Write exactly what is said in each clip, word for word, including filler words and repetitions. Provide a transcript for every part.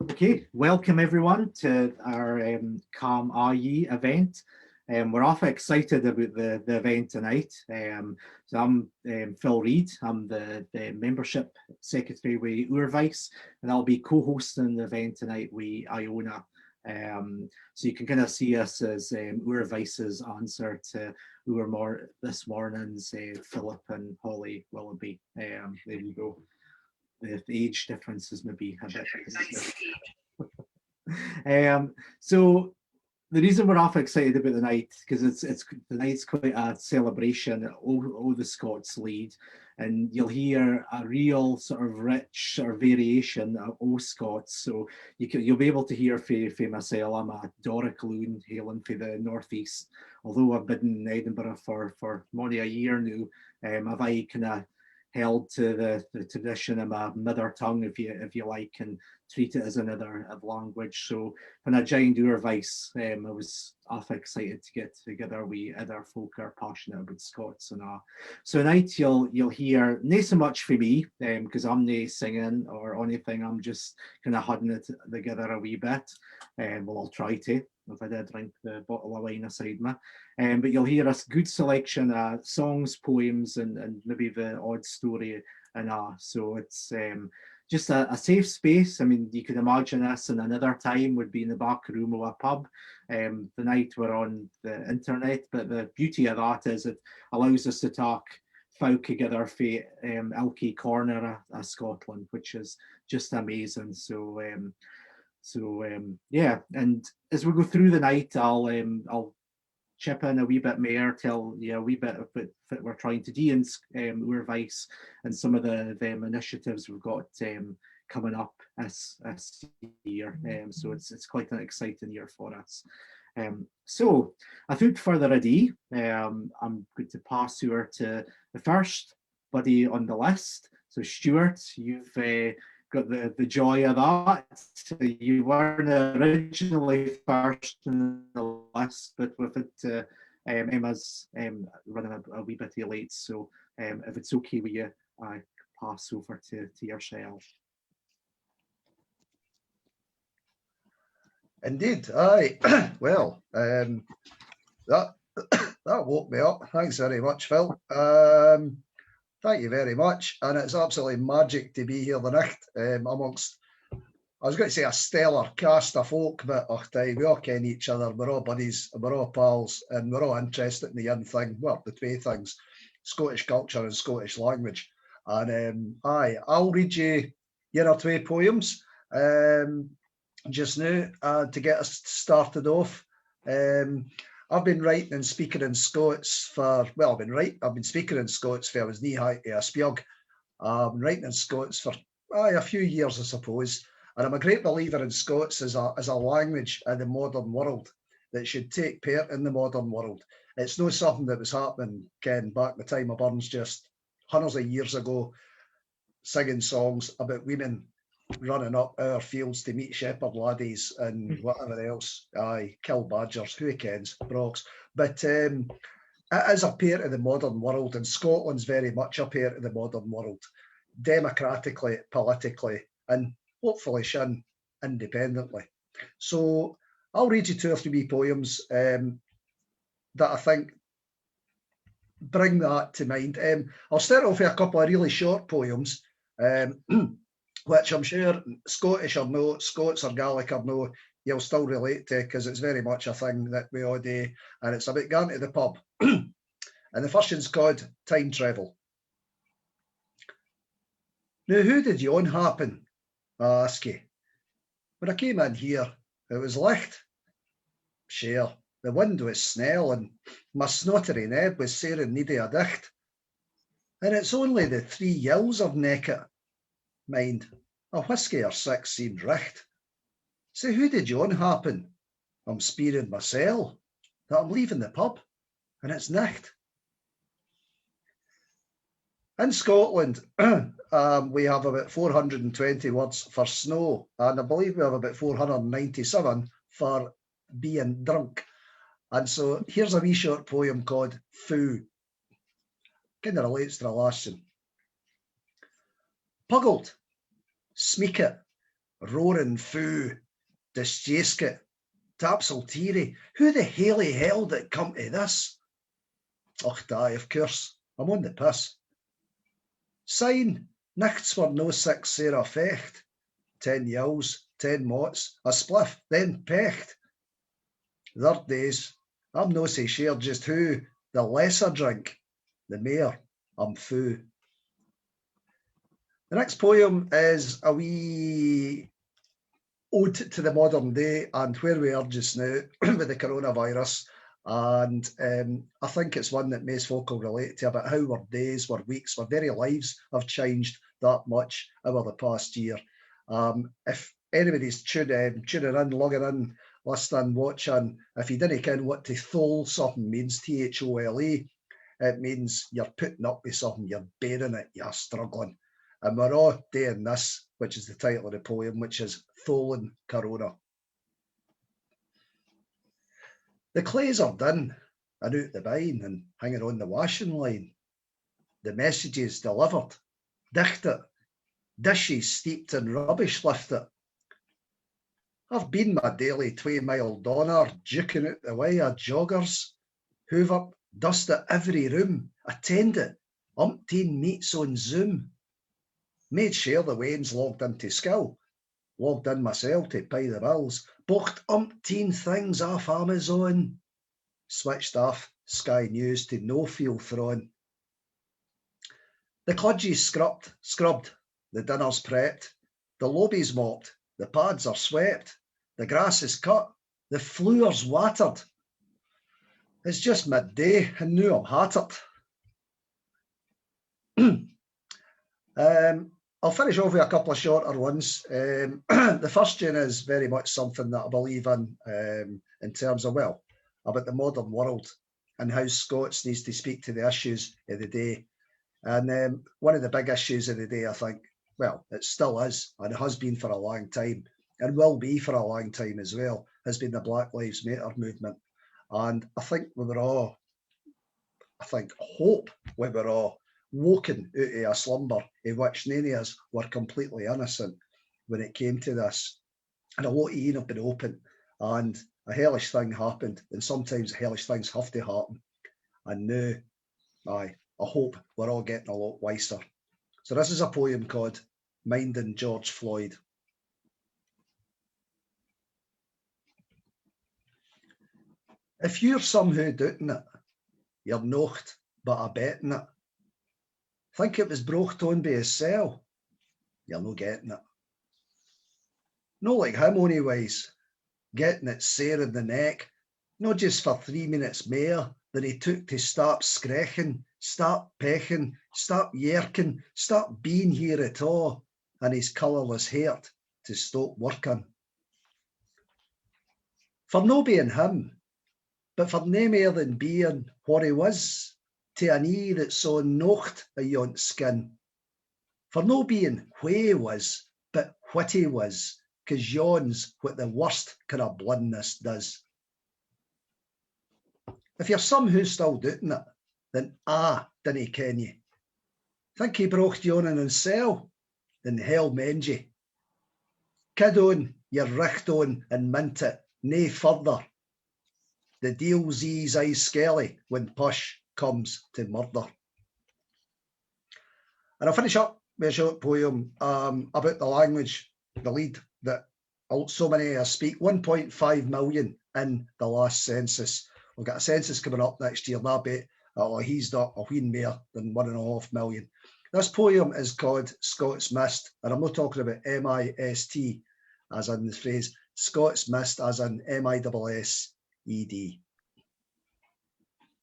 Okay, welcome everyone to our um, Come A Ye event. Um, we're awful excited about the, the event tonight. Um, so I'm um, Phil Reid. I'm the, the membership secretary with Urvice, and I'll be co-hosting the event tonight with Iona. Um, so you can kind of see us as um, Urvice's answer to our mor- this morning's uh, Philip and Holly Willoughby. Um, there you go. The age difference is maybe a bit. Um, so the reason we're awful excited about the night, because it's it's the night's quite a celebration o, o the Scots lead, and you'll hear a real sort of rich sort of variation o, o Scots. So you can, you'll be able to hear fae, fae mysel, I'm a Doric loon hailing fae the northeast. Although I've been in Edinburgh for, for mony a year now, um, I've aye kind of held to the, the tradition of my mother tongue, if you if you like, and treat it as another of language. So when I joined Urvice, um, I was half excited to get together with other folk who are passionate about Scots and a. So tonight you'll you'll hear nae so much fae me, um, because I'm nae singing or anything. I'm just kind of hudding it together a wee bit. Um, well, I'll try to. I've had a drink the bottle of wine aside me. Um, but you'll hear a good selection of songs, poems, and, and maybe the odd story and a. So it's um, just a, a safe space. I mean, you could imagine this in another time would be in the back room of a pub. Um, the night we're on the internet, but the beauty of that is it allows us to talk folk together fae um, ilky corner of, of Scotland, which is just amazing. So um, so um, yeah, and as we go through the night, I'll um, I'll chip in a wee bit mair, tell you a wee bit of what, what we're trying to do in um, Urvice and some of the them initiatives we've got um, coming up this this year. Um, so it's it's quite an exciting year for us. Um, so, without further ado, um, I'm going to pass over to the first buddy on the list. So Stuart, you've uh, got the, the joy of that. You weren't originally first on the list, but we've had to, um, Emma's um, running a, a wee bit late, so um, if it's okay with you, I pass over to, to yourself. Indeed, aye. Well, um, that that woke me up. Thanks very much, Phil. Um, thank you very much, and it's absolutely magic to be here the night um, amongst. I was going to say a stellar cast of folk, but oh, we all ken each other. We're all buddies, we're all pals, and we're all interested in the one thing, well, the twa things, Scottish culture and Scottish language. And um, aye, I'll read you your twa poems um, just now uh, to get us started off. Um, I've been writing and speaking in Scots for, well, I've been writing, I've been speaking in Scots for I was knee high to a spiog. I've been writing in Scots for aye, a few years, I suppose. And I'm a great believer in Scots as a, as a language in the modern world that should take part in the modern world. It's not something that was happening, ken, back the time of Burns just hundreds of years ago, singing songs about women running up our fields to meet shepherd laddies and whatever else. Aye, kill badgers, who kens, brogs. But um, it is a part of the modern world, and Scotland's very much a part of the modern world, democratically, politically, and hopefully soon independently. So I'll read you two or three poems um, that I think bring that to mind. Um, I'll start off with a couple of really short poems, um, which I'm sure Scottish or no, Scots or Gaelic or no, you'll still relate to because it's very much a thing that we all do, and it's about going to the pub. And the first one's called Time Travel. Now, how did yon happen? I ask ye. When I came in here, it was licht. Sure, the wind was snell and my snottery neb was sair in need o a dicht. And it's only the three yowls I've neckit. Mind, a whisky or six seemed richt. Sae hoo did yon happen? I'm speirin mysel that I'm leaving the pub and it's nicht. In Scotland, um, we have about four hundred and twenty words for snow, and I believe we have about four hundred and ninety-seven for being drunk. And so here's a wee short poem called Foo. Kind of relates to the last one. Puggled, smeekit, roaring foo, distysket, tapsle teary, who the haly hell did come tae this? Och, dae, of course, I'm on the piss. Syne, nichts were no sic sair a fecht. Ten yowls, ten mots, a spliff, then pecht. Third days, I'm no sae sure just hoo, the less I drink, the mair I'm fou. The next poem is a wee ode to the modern day and where we are just now with the coronavirus. And um, I think it's one that most folk will relate to about how our days, our weeks, our very lives have changed that much over the past year. Um, if anybody's tune, um, tuning in, logging in, listening, watching, if you didnae ken what to thole something means, T H O L E, it means you're putting up with something, you're bearing it, you're struggling. And we're a' doing this, which is the title of the poem, which is Tholing Corona. The claes are done and oot the bine and hanging on the washing line. The messages delivered, dichtit, dishes steeped in rubbish liftit. I've been my daily twa mile doner, juking oot the wey o joggers, hoovered, dusted every room, attended umpteen meets on Zoom, made sure the weans logged in tae school, logged in mysel tae pay the bills, bocht umpteen things aff Amazon, switched aff Sky News tae no feel thrawn. The cludgy's scrubbed, scrubbed, the dinner's prepped, the lobby's mopped, the pads are swept, the grass is cut, the flooer's watered. It's just midday and noo I'm hattered. Um, I'll finish off with a couple of shorter ones. Um, the first ane is very much something that I believe in, um, in terms of, well, about the modern world and how Scots needs to speak to the issues of the day. And um, one of the big issues of the day, I think, well, it still is, and it has been for a long time, and will be for a long time as well, has been the Black Lives Matter movement. And I think we were a', I think, hope we were a' woken oot of a slumber in which none of us were completely innocent when it came to this. And a lot of een have been open, and a hellish thing happened, and sometimes hellish things have to happen. And noo, aye, I hope we're a' getting a lot wiser. So this is a poem called Minding George Floyd. If you're somehow doubting it, you're nocht but abetting it. Think it was brocht on by a cell, you're no getting it. No like him onyways, getting it sair in the neck, no just for three minutes mair than he took to stop screechin, stop pechin, stop yerkin, stop being here at all, and his colourless heart to stop workin. For no being him, but for nae mair than being what he was, to an ee that saw nocht ayont skin. For no being wha he was, but what he was, 'cause yon's what the worst kind o blindness does. If you're somehow still doubting it, then A dinna ken ye. Think he brocht yon in an cell, then hell mend ye. Kid on your richt on and mint it nae further. The deil's ee's aye skelly when push comes to murder. And I'll finish up with a short poem, um, about the language, the leid that so many of us speak, one point five million in the last census. We've got a census coming up next year, and I bet it'll have eased up a wheen mair than one and a half million. This poem is called Scots Missed, and I'm not talking about M I S T as in the phrase, Scots Missed as in M I S S E D.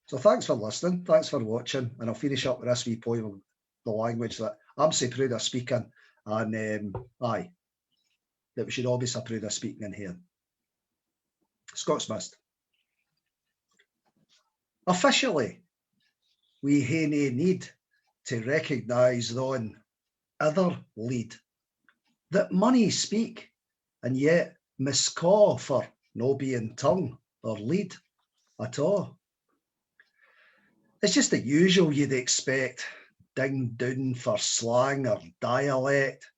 So thanks for listening, thanks for watching, and I'll finish up with this wee poem of the language that I'm sae proud of speaking, and, um, aye, that we should always be proud of speaking and hearing. Scots Missed. Officially, we hae nae need to recognise thon ither leid that mony speak and yet miscaw for no being tongue or leid at aa. It's just the usual you'd expect, dinged doon for slang or dialect.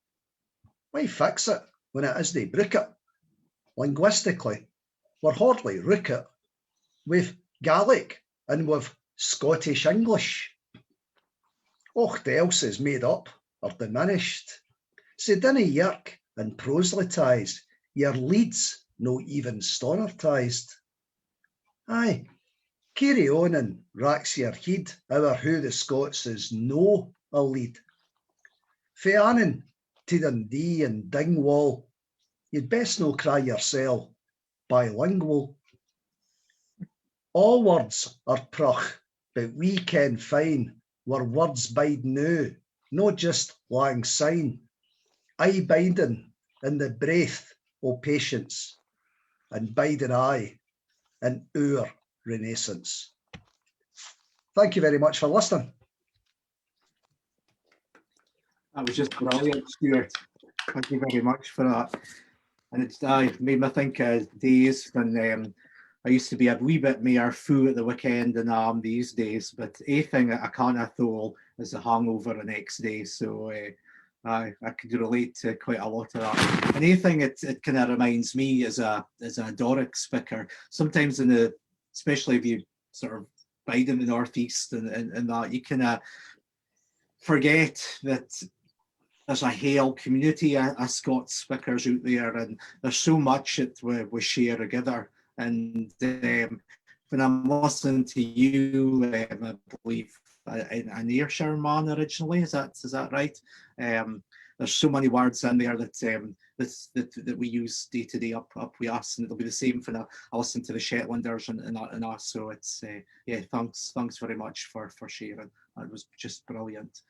Why fix it? when it isna brookit. Linguistically, we're horridly rookit. We've Gaelic and we've Scottish English. Ocht else is made up or diminished. Sae dinna yerk and proselytise, your leid's no even stonertised. Aye, carry on and rax your heid ower who the Scots is no a lead. Fae Annan tae Dundee and Dingwall, you'd best no cry yoursel bilingual. All words are prach, but we ken fine where words bide noo, no just lang syne. Aye biding in the breath o patience, and biding aye in oor renaissance. Thank you very much for listening. That was just brilliant, Stuart. Thank you very much for that. And it's aye, made me think of days when um, I used to be a wee bit mair fou at the weekend than I am these days, but ae thing that I canna thole is the hangover the next day. So uh, I, I could relate to quite a lot of that. And ae thing it, it kind of reminds me as a as a Doric speaker, sometimes in the, especially if you sort of bide in the northeast and, and, and that, you kind of forget that there's a hale community of, of Scots speakers out there, and there's so much that we, we share together. And um, when I'm listening to you, um, I believe uh, an Ayrshire man originally, is that is that right? Um, there's so many words in there that um, that, that that we use day to day up up with us, and it'll be the same when I, I listen to the Shetlanders and, and, and us. So it's uh, yeah, thanks thanks very much for for sharing. That was just brilliant.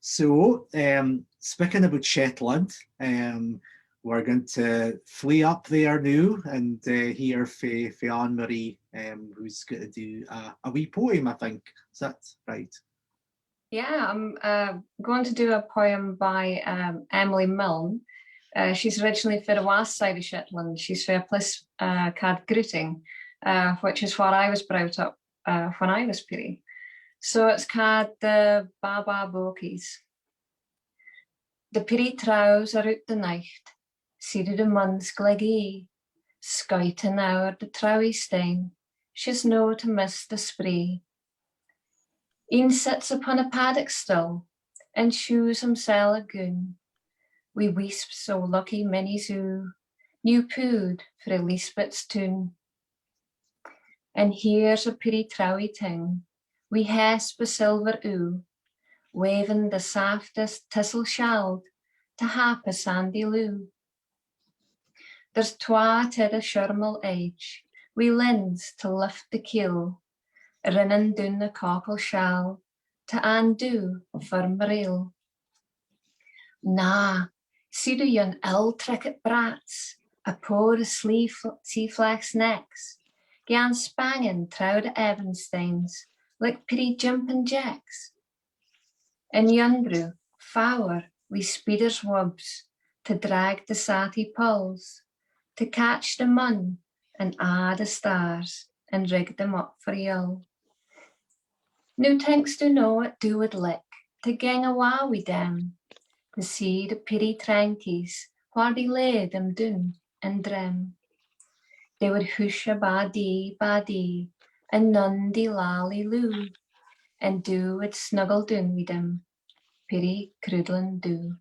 So, um, speaking about Shetland, um, we're going to flee up there now and uh, hear fae, fae Anne Marie, um, who's going to do a, a wee poem, I think. Is that right? Yeah, I'm uh, going to do a poem by um, Emily Milne. Uh, she's originally fae the west side of Shetland. She's fae a place uh, called Grooting, uh, which is where I was brought up uh, when I was peerie. So it's called the Baa Baa Bogies. The peerie trows are oot the nicht, seed o the mun's gleg ee, skytin ower the trowie stane, she's no to miss the spree. Een sits upon a paddock still, and shoes himsel a goon, wi wisps o lucky minnies oo, new pooed frae Leespit's toon. And here's a peerie trowie ting, wi hesp o silver oo, wavin the saftest thistle shald to hap a sandy loo. There's twa to the Shermill edge, wi lens to lift the keel, rinnin doon the cockle shall to undo for Mareel. Na, see do yon ill-trickit brats, a poor o sea, sea flechs necks, gaan spangin trow the Evanstanes, like peerie jumpin jacks. And yondrew, fower, wi speeders' wubs, to drag the sathie pulls, to catch the mun and a the stars, and rig them up for Yule. Noo thinks do no at do would lick to gang awa wi them, to see the peerie trankies whaur they lay them doon and dream. They would hoosh a ba dee, ba dee, and none dee lally loo, and do would snuggle doon wi them, peerie croodlin doo.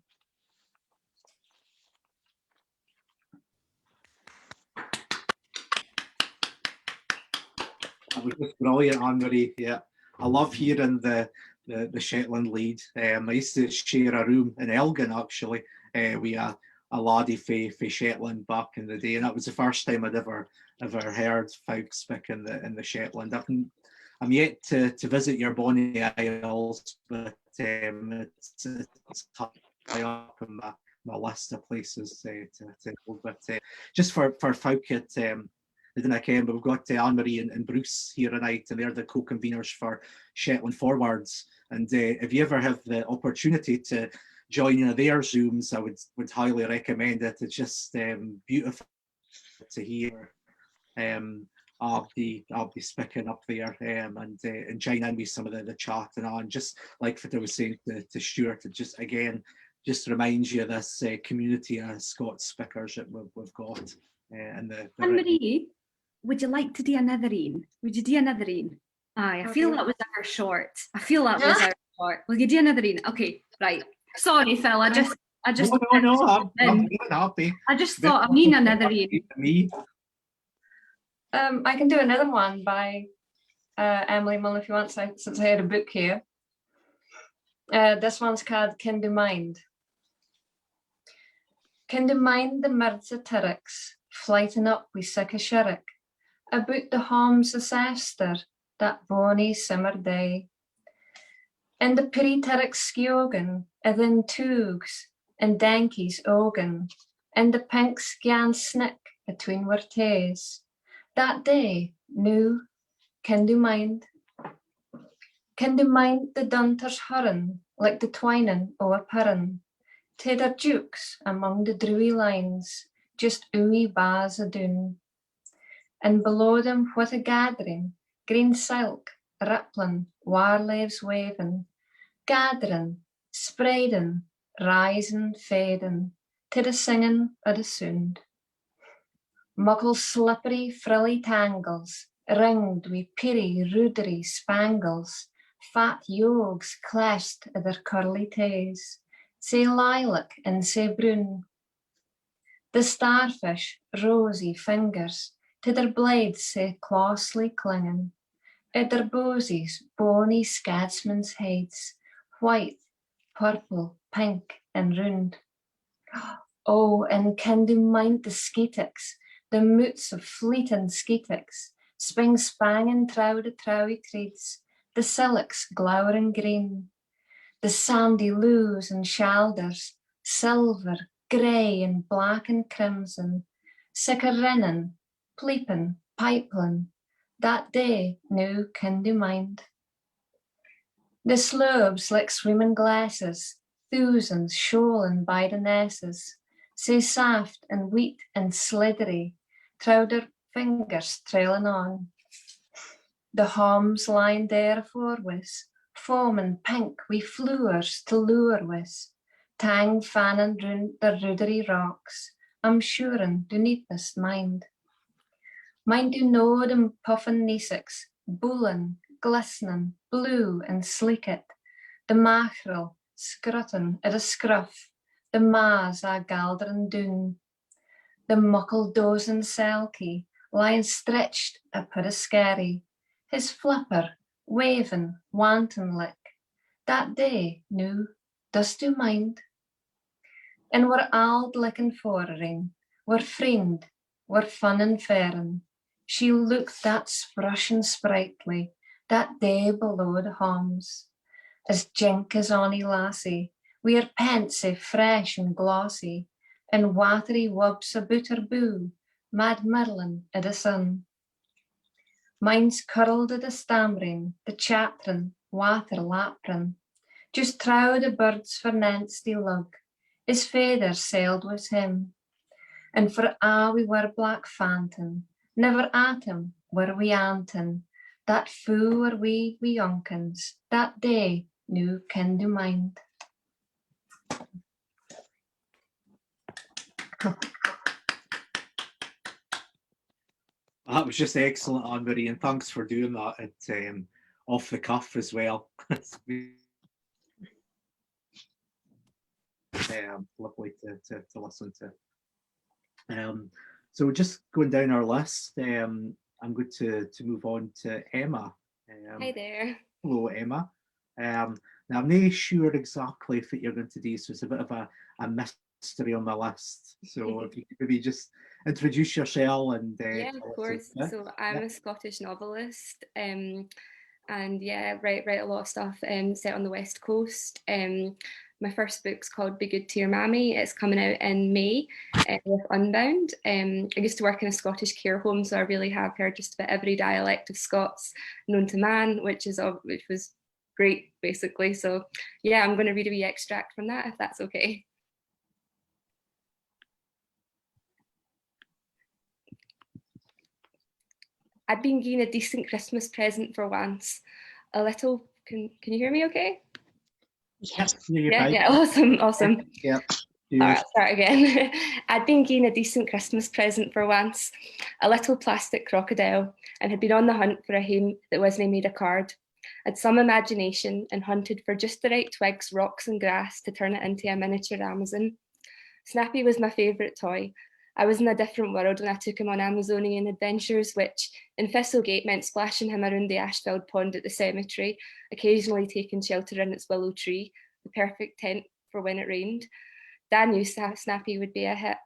That was just brilliant, Anne Marie. Yeah, I love hearing the the, the Shetland leid. Um, I used to share a room in Elgin actually uh, with a, a laddie fae, fae Shetland back in the day, and that was the first time I'd ever ever heard folk speak in the in the Shetland. I've, I'm yet to, to visit your Bonnie Isles, but um, it's, it's high up in my, my list of places to, to, to go. But uh, just for, for folk at um, they dinna ken, but we've got uh, Anne Marie and, and Bruce here tonight, and they're the co-conveners for Shetland Forwards. And uh, if you ever have the opportunity to join in their Zooms, I would would highly recommend it. It's just um, beautiful to hear um, Abdi Abdi speaking up there um, and uh, and join in with some of the, the chat and all. And just like what I was saying to, to Stuart, just again just reminds you of this, uh, community of Scots speakers that we've, we've got, uh, in the, the Anne Marie, would you like to do another een? Would you do another een? Aye, I feel that was our short. I feel that was our short. Will you do another een? Okay, right. Sorry, Phil. I just, I just, no, no, no, I'm, I'm more than happy. I just thought I mean another een. Me. Um, I can do another one by, uh, Emily Mull if you want, si-, since I had a book here. Uh, this one's called Ken Do Mind. Ken do mind the mirds o turrocks, flytin up wi sic a shirrock, aboot the haums o Sester that bonny simmer day. And the peerie turrocks skiogan, a thin toogs, and dankies ogan, and the pinks gan snick atween wir taes. That day, noo, ken do mind. Ken do mind the dunters hurrin, like the twinin o a purrin, tae their jukes among the drewy lines, just oomy ba's o doon. And below them what a gathering, green silk ripplin, war leaves wavin, gathering, spreadin, risin, fadin, tae the singin o the soond. Muckle slippery frilly tangles, ringed wi peerie roodery spangles, fat yogues clasped i their curly taes, sae lilac and sae broon. The starfish rosy fingers, tae their blades sae closely clingin, at their bosies bonny scadsmen's heads, white, purple, pink and roond. Oh, and ken do mind the skeetocks, the moots o fleetin skeetocks, sping spangin trow the trowy trees, the sillocks glowrin green, the sandy loos and shalders, silver, grey and black and crimson, sic a rinnin, pleepin, pipelin, that day noo ken do mind. The sluichs like swimmin glasses, thoosands shoalin by the nesses, sae saft and weet and slithery, trow their fingers trailin on. The haums lyin there afore wis, foamin pink wi flooers to looer wis, tang fannin roond the roodery rocks, I'm sure do needna mind. Mind do know them puffin neesocks, boolin, glistenin, blue and sleekit, the mackerel scruttin at a scruff, the ma's a galdrin doon, the muckle dozin selkie lyin stretched upo the skerry, his flipper wavin wanton like, that day noo, does do mind? And wir auld lickin forrerin, wir friend, wir fun and fairin, she looked that sprush and sprightly, that day below the haums, as jink as ony lassie, wi her pent sae fresh and glossy, and watery wubs aboot her boo, mad mirlin i the sun. Mine's curled i the stamrin, the chatterin, water lapperin, just trow the birds for nance they lug, his faither sailed wis him. And for a we were black fantin, never at him were we antin, that foo were we wi yonkins, that day noo ken do mind. That was just excellent, Anne-Marie, and thanks for doing that. It, um, off the cuff as well. It's been, um, lovely to, to, to listen to. Um, so just going down our list, um, I'm going to, to move on to Emma. Um, hi there. Hello, Emma. Um, now, I'm not sure exactly what you're going to do, so it's a bit of a, a mystery on my list. So if you could maybe just introduce yourself and, uh, yeah, of course. So I'm a Scottish novelist, um, and yeah, write, write a lot of stuff, um, set on the West Coast. Um, my first book's called Be Good to Your Mammy. It's coming out in May, uh, with Unbound. Um, I used to work in a Scottish care home, so I really have heard just about every dialect of Scots known to man, which is all, which was great, basically. So yeah, I'm gonna read a wee extract from that, if that's okay. I'd been given a decent Christmas present for once. A little, can, can you hear me okay? Yeah, yeah, awesome, awesome. Yeah. All right, I'll start again. I'd been given a decent Christmas present for once, a little plastic crocodile, and had been on the hunt for a hame that wasnae made of card. I'd some imagination and hunted for just the right twigs, rocks and grass to turn it into a miniature Amazon. Snappy was my favourite toy. I was in a different world when I took him on Amazonian adventures, which in Thistlegate meant splashing him around the ash-filled pond at the cemetery, occasionally taking shelter in its willow tree, the perfect tent for when it rained. Dan knew Snappy would be a hit.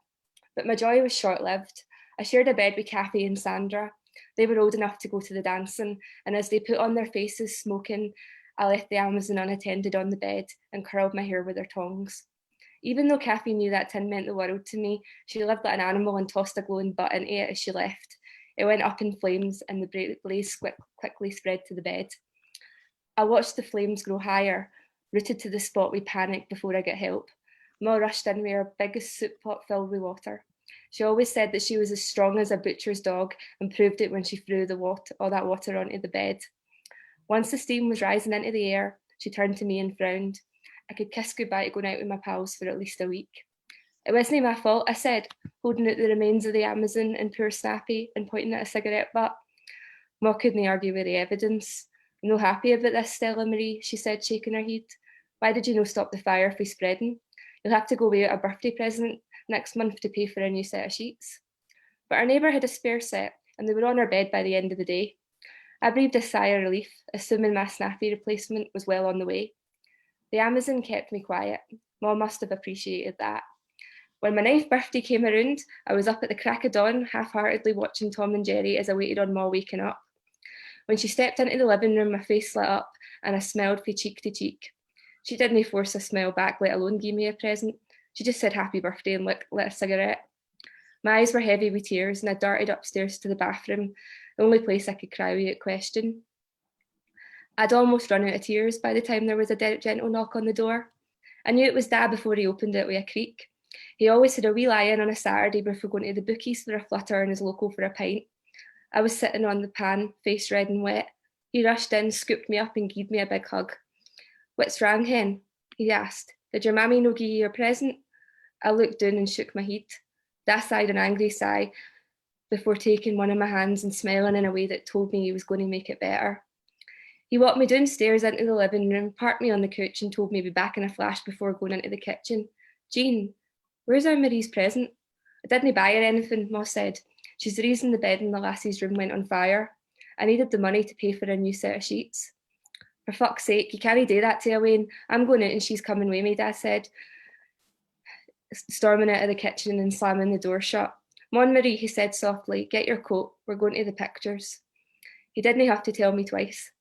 But my joy was short-lived. I shared a bed with Kathy and Sandra. They were old enough to go to the dancing, and as they put on their faces smoking, I left the Amazon unattended on the bed and curled my hair with their tongs. Even though Kathy knew that tin meant the world to me, she lived like an animal and tossed a glowing butt into it as she left. It went up in flames and the blaze quickly spread to the bed. I watched the flames grow higher, rooted to the spot with panic before I got help. Ma rushed in with her biggest soup pot filled with water. She always said that she was as strong as a butcher's dog and proved it when she threw the water, all that water onto the bed. Once the steam was rising into the air, she turned to me and frowned. I could kiss goodbye to going out with my pals for at least a week. It wasnae my fault, I said, holding out the remains of the Amazon and poor Snappy and pointing at a cigarette butt. Ma couldnae argue with the evidence. I'm no happy about this, Stella Marie, she said, shaking her heid. Why did you no stop the fire fae spreading? You'll have to go withoot a birthday present next month to pay for a new set of sheets. But our neighbour had a spare set, and they were on our bed by the end of the day. I breathed a sigh of relief, assuming my Snappy replacement was well on the way. The Amazon kept me quiet. Ma must have appreciated that. When my ninth birthday came around, I was up at the crack of dawn, half-heartedly watching Tom and Jerry as I waited on Ma waking up. When she stepped into the living room, my face lit up and I smiled fae cheek to cheek. She didnae force a smile back, let alone gie me a present. She just said happy birthday and lit, lit a cigarette. My eyes were heavy with tears and I darted upstairs to the bathroom, the only place I could cry without question. I'd almost run out of tears by the time there was a gentle knock on the door. I knew it was Dad before he opened it with a creak. He always had a wee lie-in on a Saturday before going to the bookies for a flutter and his local for a pint. I was sitting on the pan, face red and wet. He rushed in, scooped me up and gied me a big hug. What's wrang, hen? He asked. Did your mammy no gie you your present? I looked doon and shook my heid. Dad sighed an angry sigh before taking one of my hands and smiling in a way that told me he was going to make it better. He walked me doonstairs into the living room, parked me on the couch and told me he'd be back in a flash before going into the kitchen. Jean, where's our Marie's present? I didnae buy her anything, Ma said. She's the reason the bed in the lassie's room went on fire. I needed the money to pay for a new set of sheets. For fuck's sake, you cannae do that to a wean. I'm going out and she's coming with me, Dad said, storming out of the kitchen and slamming the door shut. Mon Marie, he said softly, get your coat, we're going to the pictures. He didnae have to tell me twice.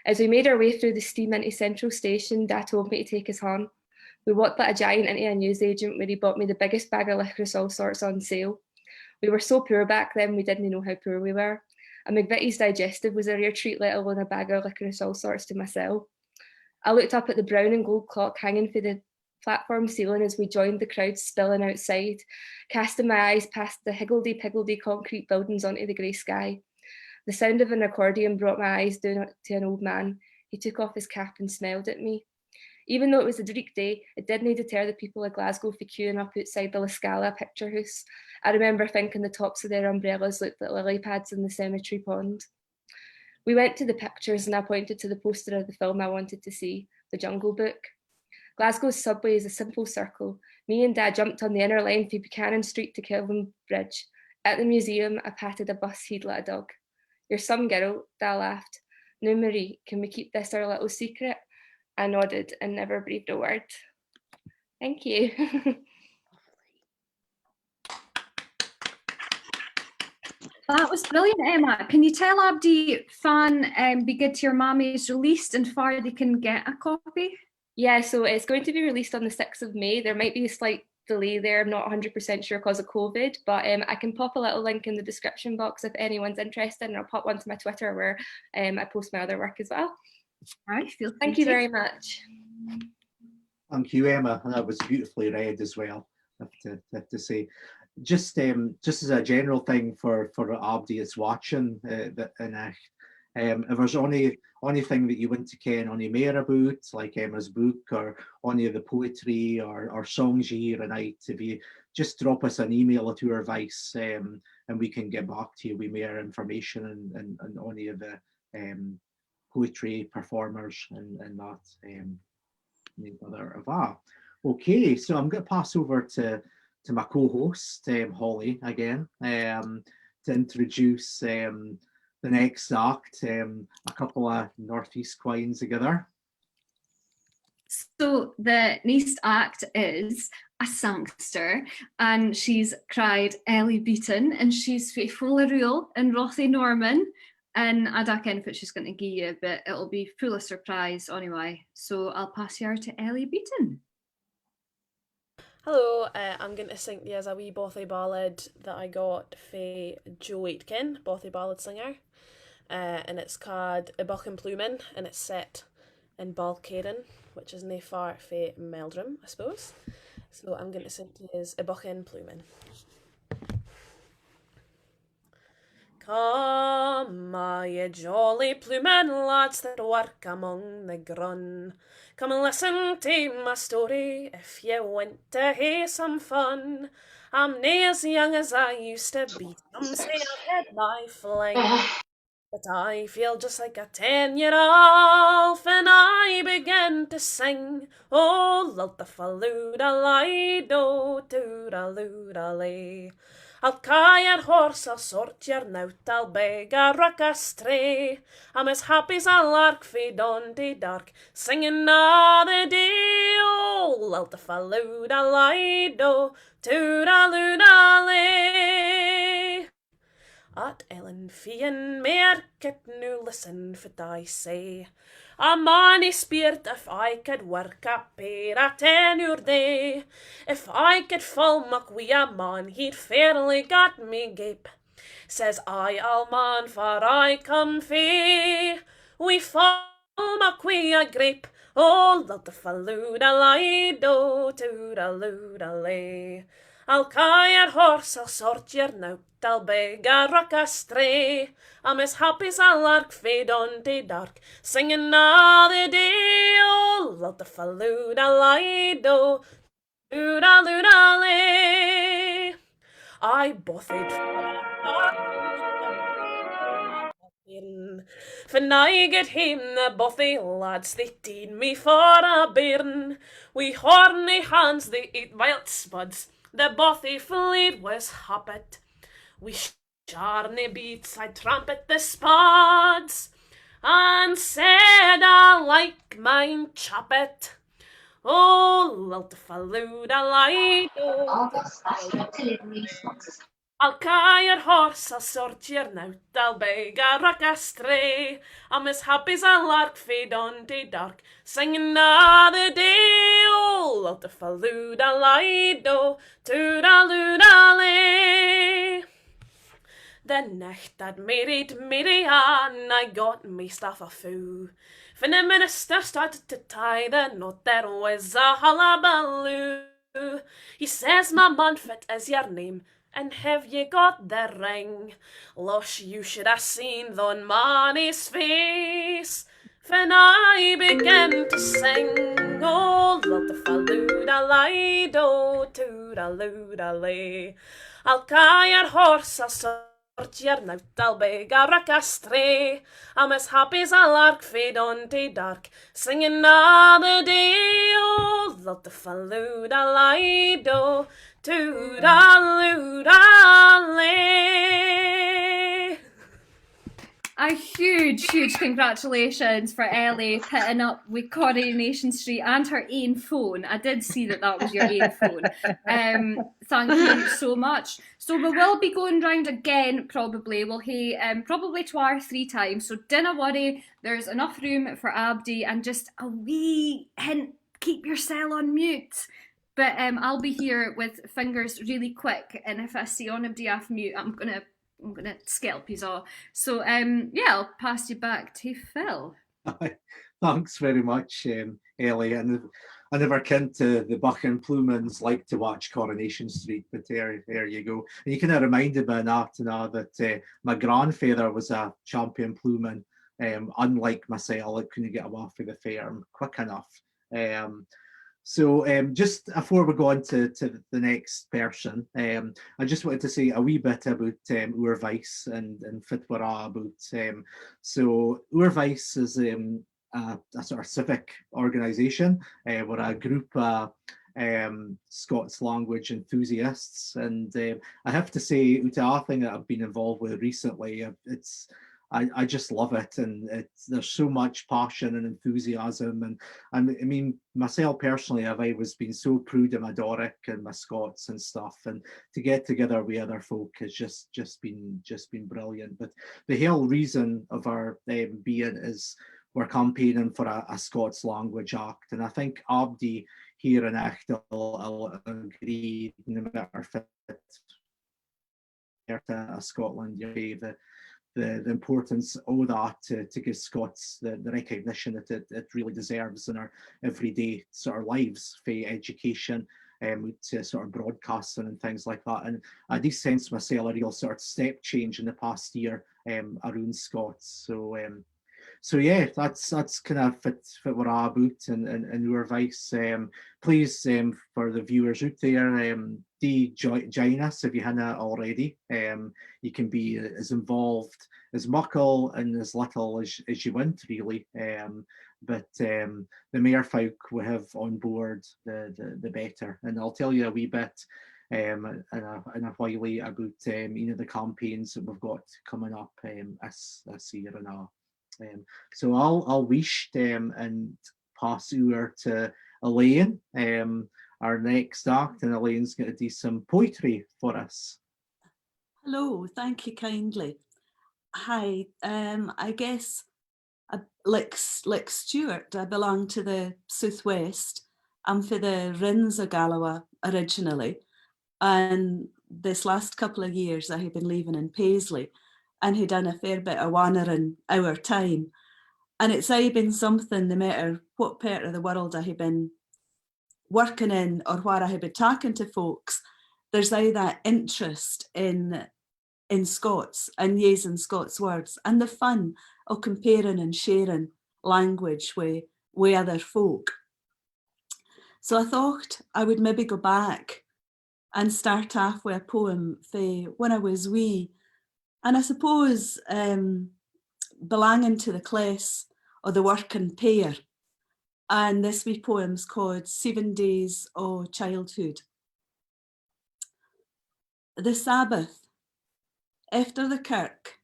As we made our way through the steam into Central Station, Dad told me to take his horn. We walked like a giant into a newsagent where he bought me the biggest bag of liquor of all sorts on sale. We were so poor back then we didnae know how poor we were. A McVitie's digestive was a rare treat, let alone a bag of liquor of all sorts to mysel. I looked up at the brown and gold clock hanging fae the platform ceiling as we joined the crowd spilling outside, casting my eyes past the higgledy-piggledy concrete buildings onto the grey sky. The sound of an accordion brought my eyes doon to an old man. He took off his cap and smiled at me. Even though it was a dreich day, it didnae deter the people of Glasgow fae queuing up outside the La Scala picture hoose. I remember thinking the tops of their umbrellas looked like lily pads in the cemetery pond. We went to the pictures and I pointed to the poster of the film I wanted to see, The Jungle Book. Glasgow's subway is a simple circle. Me and Dad jumped on the inner line fae Buchanan Street to Kelvin Bridge. At the museum, I patted a bus heid like a dog. You're some girl, Dad laughed. Noo, Marie, can we keep this our little secret? I nodded and never breathed a word. Thank you. That was brilliant, Emma. Can you tell abdy fan um, Be Good to Your Mammy is released and far they can get a copy? Yeah, so it's going to be released on the sixth of May. There might be a slight delay there. I'm not one hundred percent sure because of COVID, but um, I can pop a little link in the description box if anyone's interested, and I'll pop one to my Twitter where um, I post my other work as well. All right, feel free. Thank you very much. Thank you, Emma. That was beautifully read as well, I have to, I have to say. Just, um, just as a general thing for, for abody that's watching, uh, the, and I, Um, if there's ony, onything that you want to ken ony mair aboot, like Emma's book or ony of the poetry or, or songs you hear a night, if you just drop us an email at our advice, um, and we can get back to you with mair information and, and, and ony of the, um, poetry performers and, and that, um, nae bother ava. Okay, so I'm gonna pass over to, to my co-host, um, Holly, again, um, to introduce, um, the next act, um, a couple of Northeast quines thegither. So the next act is a sangster, and she's cried Ellie Beaton, and she's fae Folarule in Rothy Norman, and I dinna ken what she's going to gie you, but it'll be full of surprise anyway. So I'll pass you over to Ellie Beaton. Hello, uh, I'm going to sing you as a wee bothy ballad that I got fae Joe Aitken, bothy ballad singer, uh, and it's called A Buchan Ploomin, and it's set in Balcairn, which is nae far fae Meldrum, I suppose. So I'm going to sing to you as A Buchan Ploomin. Come, a ye jolly ploomin lads that work among the grun, come listen to my story if ye want to hae some fun. I'm nae as young as I used to be, some say I've had my fling, but I feel just like a ten year old when I begin to sing. Oh, lultifaloo da lido, tooraloo da lay. I'll caw your horse, I'll sort your knout, I'll beg a ruck astray. I'm as happy as a lark fae dawn to dark, singing a' the day. Oh, lultifaloo da lido, tooraloo da lay. At Ellen Fee and Mair kit noo listen fit I say. A man he speirt if I could work a pair a ten oor day. If I could fol Mac wi a man, he'd fairly got me gape. Says I, I'll man, far I come fae, we fol Mac wi a grape. Oh, lultifaloo da lido, tooraloo da lay. I'll caw your horse, I'll sort your knout, I'll beg a ruck astray. I'm as happy as a lark fae dawn to dark, singing a' the day. Oh, lultifaloo da lido, tooraloo da lay. I bothied for a bairn. When I got hame, the bothy lads, they teed me for a bairn. Wi horny hands they ate wild spuds, the bothy fleer was happit. Wi sharny beats I trampit the spuds, and said, I like mine chappit. Oh, lultifaloo da lido. I'll caw your horse, I'll sort your knout, I'll beg a ruck astray. I'm as happy as a lark fae dawn to dark, singing a' the day. Oh, lultifaloo da lido, tooraloo da lay. The nicht I'd mairried Mary Ann, I got maist of a foo. When the minister started to tie the knot, there was a hullabaloo. He says, my man, fit is your name, and have ye got the ring? Losh, you should have seen thon mannie's face when I began to sing. Oh, lultifaloo da lido, tooraloo da lay. I'll caw your horse, I'll sort your knout, I'll beg a ruck astray. I'm as happy as a lark fae dawn to dark, singing a' the day. Oh, lultifaloo da lido, tooraloo da lay. A huge, huge congratulations for Ellie putting up with Coronation Street and her ain phone. I did see that that was your ain phone. Um, thank you so much. So we will be going round again, probably. We'll hae, um, probably twa or three times. So dinna worry, there's enough room for abdy, and just a wee hint, keep yoursel on mute. But, um, I'll be here with fingers really quick, and if I see onybody off mute, I'm gonna, I'm gonna skelp yous a'. So, um, yeah, I'll pass you back to Phil. Thanks very much, um, Ellie. And I never kent, uh, the Buchan Ploomans like to watch Coronation Street, but there, there you go. And you kind of reminded me of that, you know, that, uh, my grandfather was a champion Plooman, um, unlike mysel, I couldna get awa fae the farm quick enough. Um, so, um, just afore we go on to, to the next person, um, I just wanted to say a wee bit aboot, um, Oor Voice and, and fit we're a' aboot. Um, so Oor Voice is, um, a, a sort of civic organisation. Uh, we're a group of, um, Scots language enthusiasts, and, um, I have to say, oot of aathing that I've been involved with recently, uh, it's I, I just love it, and it's, there's so much passion and enthusiasm, and, and I mean, myself personally, I've always been so proud of my Doric and my Scots and stuff, and to get together with other folk has just, just been, just been brilliant. But the whole reason of our, um, being is we're campaigning for a, a Scots Language Act, and I think abody here in Aicht will, will agree, no matter fit part of Scotland, you know, the, the, the importance of that to, to give Scots the, the recognition that it, it really deserves in our everyday sort of lives, fae education, um, to sort of broadcasting and things like that. And I do sense mysel a real sort of step change in the past year, um, aroond Scots. So, um, so yeah, that's, that's kind of fit, fit we're a' aboot and, and, and Oor Voice. Um, please, um, for the viewers oot there, um, do joi-, join us if you haven't already. Um, you can be as involved as muckle and as little as, as you want, really. Um, but, um, the mair folk we have on board, the, the, the better. And I'll tell you a wee bit, um, in a, in a while aboot, um, you know, the campaigns that we've got coming up, um, this, this year and a'. Um, so I'll, I'll wish, um, and pass ower to Elaine, um, our next act, and Elaine's going to do some poetry for us. Hello, thank you kindly. Hi, um, I guess, I, like, like Stuart, I belong to the South West. I'm fae the Rins o Galloway originally, and this last couple of years I hae been living in Paisley and hae done a fair bit of wandering ower time. And it's aye been something, no matter what part of the world I hae been working in or where I hae been talking to folks, there's aye that interest in, in Scots and using Scots words and the fun of comparing and sharing language with, with other folk. So I thought I would maybe go back and start off with a poem fae when I was wee. And I suppose, um, belonging to the class o the working pair. And this wee poem's called Seven Days o Childhood. The Sabbath. Efter the kirk,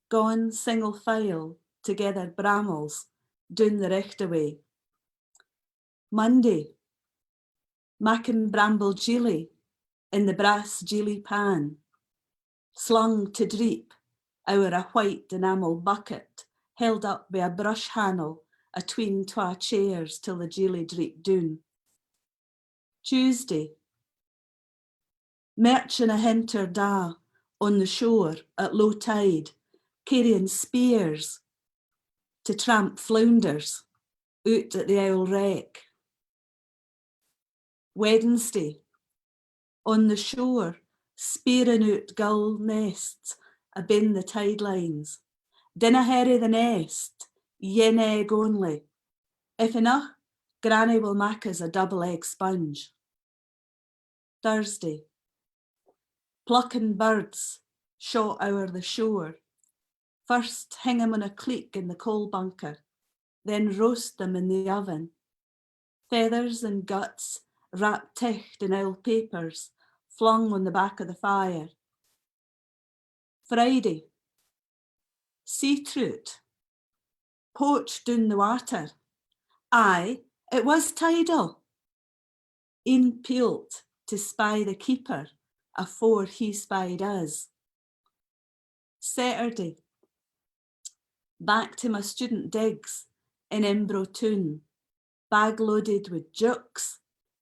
gaun single file to gether brammles doon the richt away. Monday, makkin bramble jeelie in the brass jeelie pan, slung to dreep ower a white enamel bucket held up by a brush handle atween twa chairs till the jeelie dreeped doon. Tuesday, merchin a hinter daw on the shore at low tide, carryin spears to tramp flounders oot at the aul wreck. Wednesday, on the shore, spearin oot gull nests abeen the tide lines. Dinna herry the nest, yin egg only. If eneuch, Granny will mak us a double egg sponge. Thursday, pluckin birds shot ower the shore, first hing them on a cleek in the coal bunker, then roast them in the oven. Feathers and guts wrapped ticht in oul papers, flung on the back o the fire. Friday, sea troot, poached doon the water. Aye, it was tidal. Een peeled to spy the keeper afore he spied us. Saturday, back to my student digs in Embro Toon, bag loaded wi jeuks,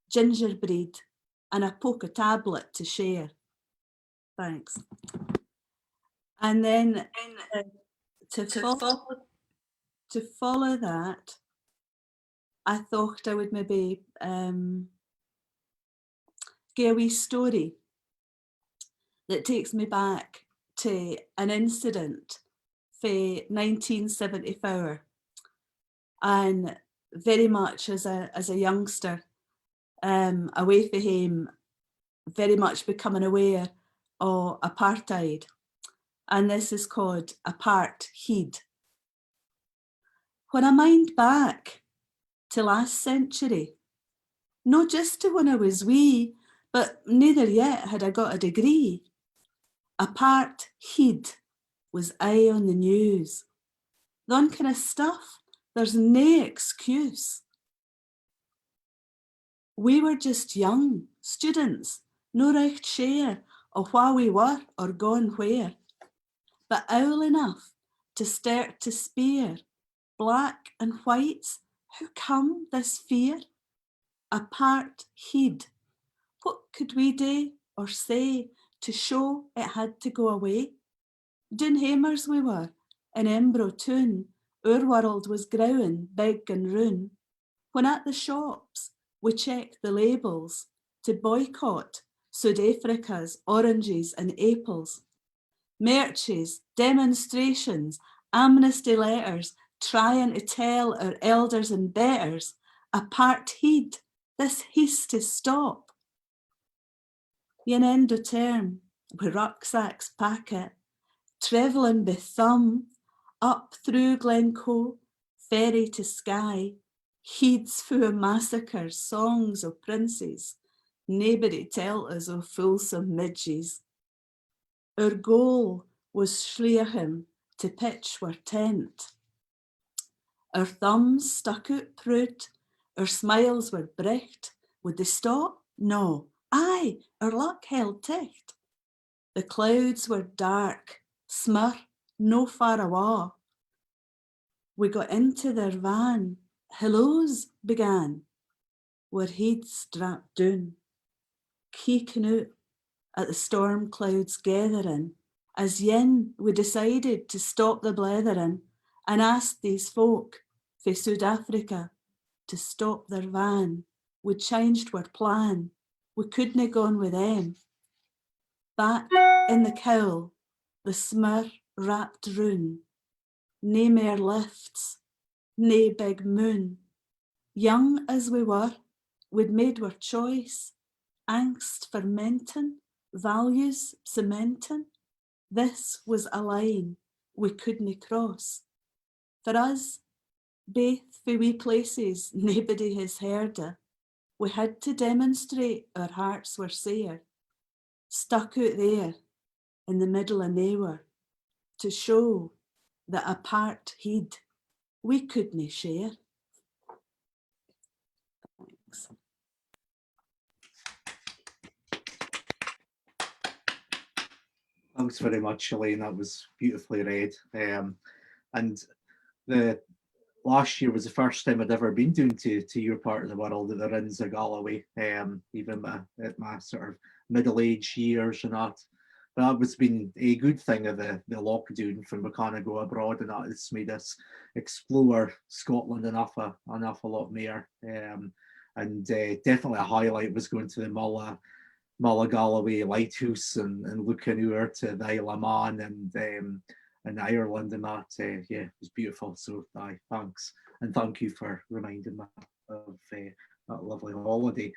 gingerbreid, and a pock o tablet to share. Thanks. And then, uh, to, to follow, to follow that, I thought I would maybe, um, gie a wee story that takes me back to an incident fae nineteen seventy-four, and very much as a, as a youngster, um, away fae hame, very much becoming aware o apartheid, and this is ca'd Apart Heid. When I mind back to last century, no just to when I was wee, but neither yet had I got a degree. Apart heid was aye on the news. Thon kind o stuff, there's nae excuse. We were just young, students, no richt sure o wha we were or gaun where, but aul enough to start to speir, black and whites, how come this fear? Apart heid, what could we dae or say to show it had to go away? Doon hamers we were, in Embro toon, oor world was growing big and roon. When at the shops we checked the labels to boycott South Africa's oranges and apples. Mairches, demonstrations, amnesty letters, trying to tell oor elders and betters, apart heid, this he's to stop. Yin end o term, wi rucksacks packit, travelling bi thumb, up through Glencoe, ferry to Skye, heids fu o massacres, songs o princes, naebody telt us o fulsome midges. Oor goal was Schleicham to pitch wir tent. Oor thumbs stuck oot proot, oor smiles were bricht. Would they stop? No. Aye, oor luck held ticht. The clouds were dark, smir no far awa. We got into their van, hilloos began. Wir heids drapped doon, keekin oot at the storm clouds gathering, as yin we decided to stop the blethering and asked these folk fae South Africa to stop their van. We'd changed wir plan, we couldna gaun wi them. Back in the cowl, the smir wrapped roon, nae mair lifts, nae big moon. Young as we were, we'd made wir choice, angst fermenting, values cementing. This was a line we couldna cross. For us, baith fae wee places naebody has heard o, we had to demonstrate oor hearts were sair, stuck oot there in the middle o naewhere, to show that apart heid we couldna share. Thanks. Thanks very much, Elaine. That was beautifully read. Um, and the last year was the first time I'd ever been doon to, to your part of the world at the Rins of Galloway, um, even my, at my sort of middle age years and that. But that was been a good thing of the, the lockdoon, for we canna go abroad, and that has made us explore Scotland an awfu, an awfu lot mair. Um, and uh, definitely a highlight was going to the Mull o, Mull o Galloway Lighthouse and, and looking ower to the Isle o Man and um, and Ireland and that. Uh, yeah, it was beautiful. So aye, thanks. And thank you for reminding me of uh, that lovely holiday.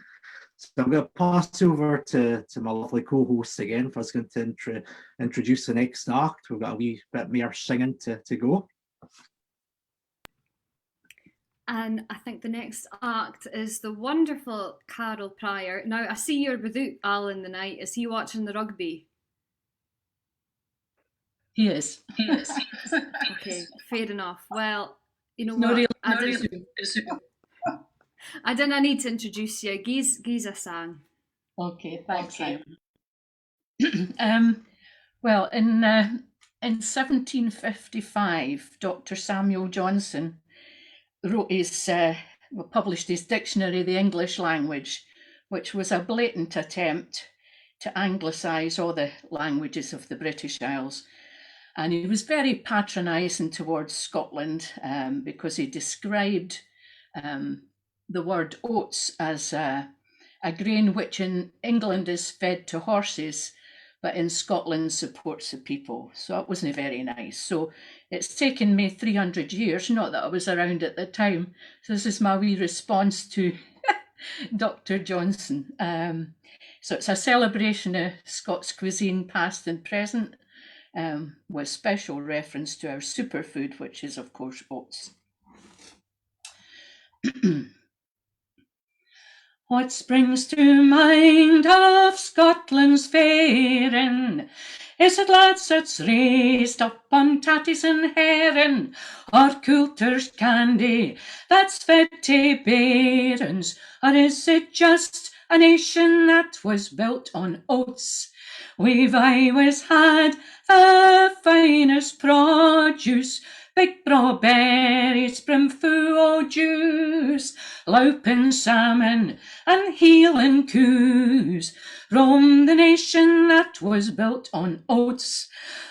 So I'm going to pass over to, to my lovely co-hosts again, if I was going to intro, introduce the next act. We've got a wee bit more singing to, to go. And I think the next act is the wonderful Carol Pryor. Now, I see you're without Alan the Knight. Is he watching the rugby? He is. He is. Okay, fair enough. Well, you know what? Really, I didn't, really. I didn't need to introduce you. Gie's, gie's a sang. Okay, thanks. Okay. Um, well, in uh, in seventeen fifty-five, Doctor Samuel Johnson wrote his uh, published his dictionary, The English Language, which was a blatant attempt to anglicise all the languages of the British Isles. And he was very patronising towards Scotland um, because he described um, the word oats as a, a grain which in England is fed to horses, but in Scotland supports the people. So it wasnae very nice. So it's taken me three hundred years, not that I was around at the time. So this is my wee response to Doctor Johnson. Um, so it's a celebration of Scots cuisine, past and present, um, with special reference to our superfood, which is, of course, oats. What springs to mind of Scotland's fair inn? Is it lads that's raised up on tatties and herring, or coulter's candy that's fed tae bairns, or is it just a nation that was built on oats? We've aywis had the finest produce, big braw berries, brimfu o juice, lowpin salmon and heelin coos, roam the nation that was built on oats.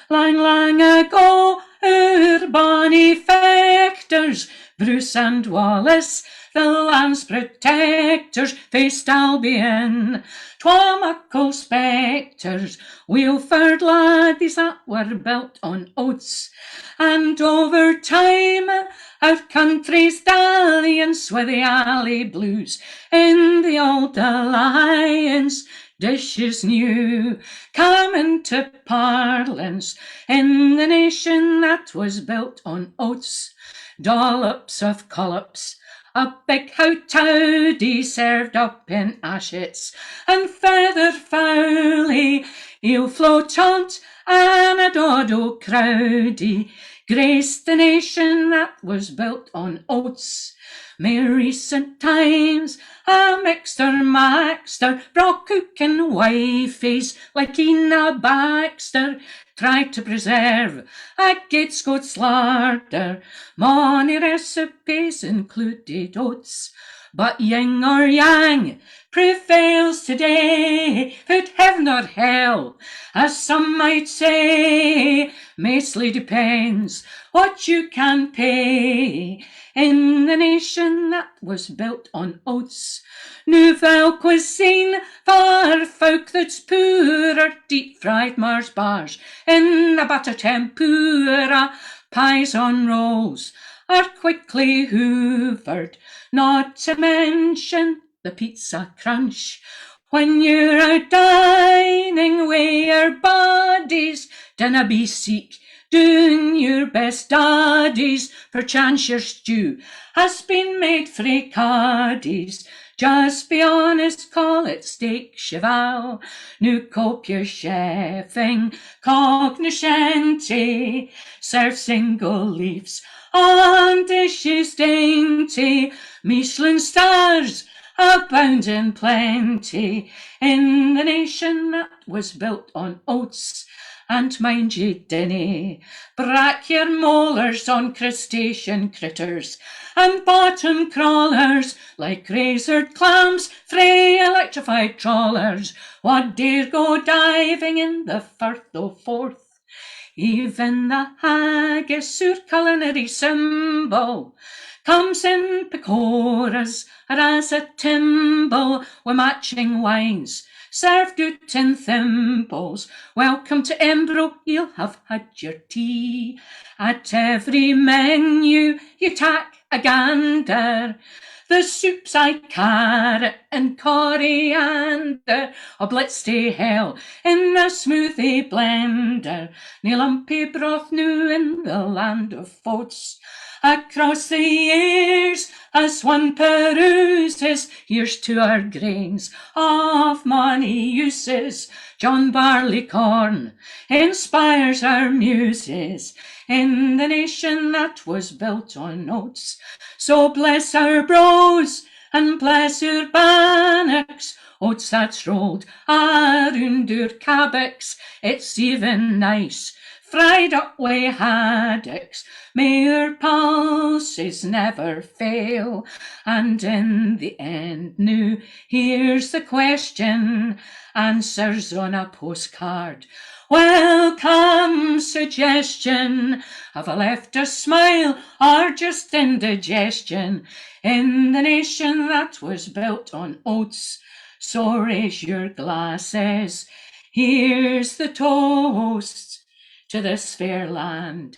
Lang, lang ago, oor bonny fechters, Bruce and Wallace, the land's protectors, faced Albion, twa muckle spectres, Wealford laddies that were built on oats, and over time our country's dalliance with the Alley Blues in the Auld Alliance dishes new, come into parlance in the nation that was built on oats. Dollops of collops, a big howtowdy served up in ashets, and feather fowly, eel flow taunt, and a dod o crowdy, graced the nation that was built on oats. Mair recent times, a mixter maxter, braw cookin wifies, like Ina Baxter, tried to preserve a guid Scots larder. Mony recipes included oats, but ying or yang prevails today, food heaven or hell, as some might say, maistly depends what you can pay in the nation that was built on oats. Nouvelle cuisine for folk that's poor, or deep fried Mars bars in a butter tempura, pies on rolls are quickly hoovered, not to mention the pizza crunch. When you're out dining wi your buddies, dinna be seek, doon your best daddies, perchance your stew has been made frae cuddies. Just be honest, call it steak cheval. Noo cop your chefing cognoscenti, serve single leaves on dishes dainty. Michelin stars abound in plenty in the nation that was built on oats. And mind ye dinna brak your molars on crustacean critters and bottom crawlers, like razored clams frae electrified trawlers, wha dare go diving in the Firth o Forth. Even the haggis, oor culinary symbol, comes in pakoras or as a timble wi matching wines served oot in thimbles. Welcome to Embro, ye'll have had your tea. At every menu ye tak a gander. The soup's aye carrot and coriander, a blitz tae hell in a smoothie blender. Nae lumpy broth noo in the land o foats. Across the years, as one peruses, here's to our grains of mony uses. John Barleycorn inspires our muses in the nation that was built on oats. So bless our brows and bless oor bannocks, oats that's rolled aroond oor cabbocks, it's even nice, fried up wi haddocks, may oor pulses never fail. And in the end noo, here's the question, answers on a postcard. Welcome suggestion, have I left a smile or just indigestion in the nation that was built on oats? So raise your glasses, Here's the toast to this fair land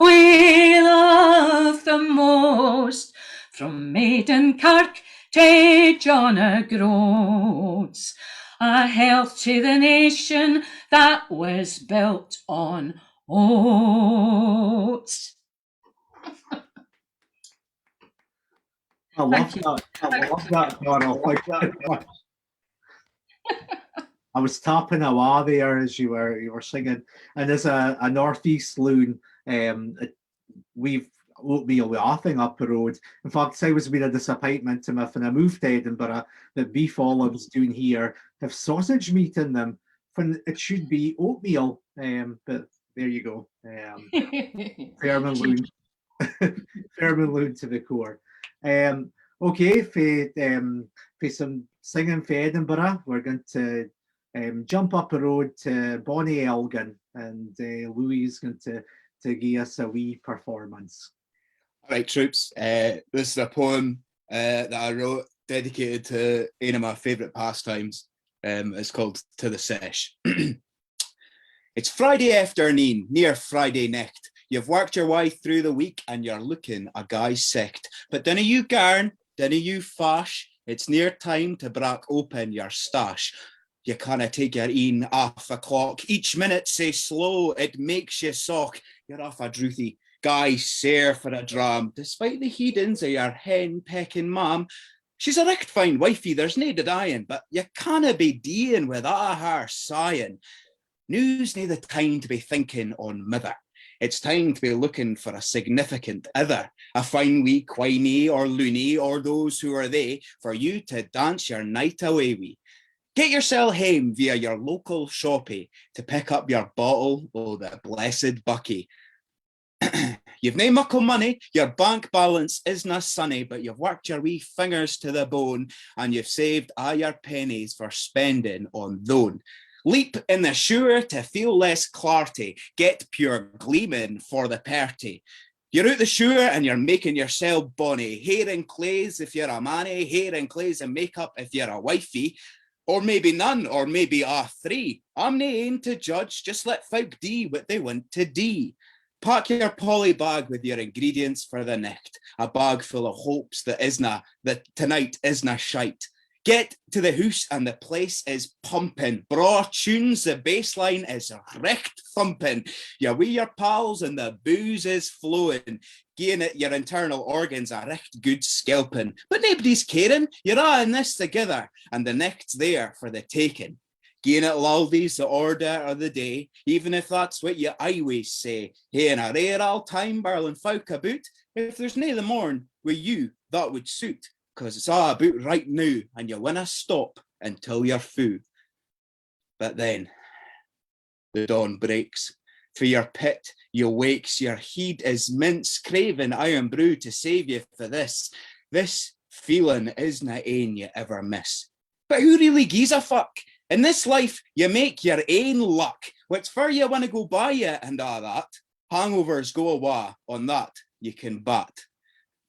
we love the most, from Maiden Kirk to John O'Groats. A health to the nation that was built on oats. I love that. I love that, Donald. Like, I was tapping awa there as you were, you were singing. And as a, a northeast loon, um, it, we've oatmeal with a thing up the road. In fact, it's always been a disappointment to me when I moved to Edinburgh that beef ollams doon here have sausage meat in them when it should be oatmeal. Um, but there you go. Um, Fairman Loon. Fairman Loon to the core. Um, okay, for, um, for some singing for Edinburgh, we're going to, um, jump up the road to Bonnie Elgin, and, uh, Louis is going to, to give us a wee performance. All right, troops, uh, this is a poem, uh, that I wrote dedicated to one of my favourite pastimes. Um, it's called To the Sesh. It's Friday afternoon, near Friday nicht. You've worked your way through the week and you're looking a gey sicht. But dinna you garn, dinna you fash, it's near time to brak open your stash. You canna take your een off a clock. Each minute sae slow, it makes you soch. You're off a drouthie, gey sair for a dram. Despite the heedings o your hen pecking mam, she's a richt fine wifie, there's nae denying, but you canna be deeing with a' her sighing. Noo's nae the time to be thinking on mither. It's time to be looking for a significant other, a fine wee quiney or loony or those who are they, for you to dance your night away wi. Get yoursel hame via your local shoppie to pick up your bottle o the blessed buckie. You've nae muckle money, your bank balance isna sunny, but you've worked your wee fingers to the bone and you've saved a' your pennies for spending on thone. Leap in the shower to feel less clarty, get pure gleaming for the party. You're oot the shower and you're making yoursel bonny, hair and claes if you're a mannie, hair and claes and makeup if you're a wifie, or maybe none, or maybe a' three. I'm nae ane to judge, just let folk dee what they want to dee. Pack your poly bag with your ingredients for the nicht, a bag full of hopes that isna, that tonight isna shite. Get to the hoose and the place is pumping. Braw tunes, the bass line is richt thumping. You're wi your pals and the booze is flowing, gieing at your internal organs a richt good skelping. But naebody's caring, you're a' in this thegither, and the nicht's there for the taking. Gieing at Laldy's the order o the day, even if that's what you aye ways say. Haein a rare auld time birlin folk aboot, if there's nae the morn wi you, that would suit, 'cause it's a' aboot right noo, and you winna stop until you're fou. But then, the dawn breaks. Fae your pit, you wakes, your heid is mince, craving Irn-Bru to save you fae this. This feeling isna ane you ever miss. But who really gies a fuck? In this life, you make your ain luck. What's for you winna go by you and a' that. Hangovers go awa, on that you can bat.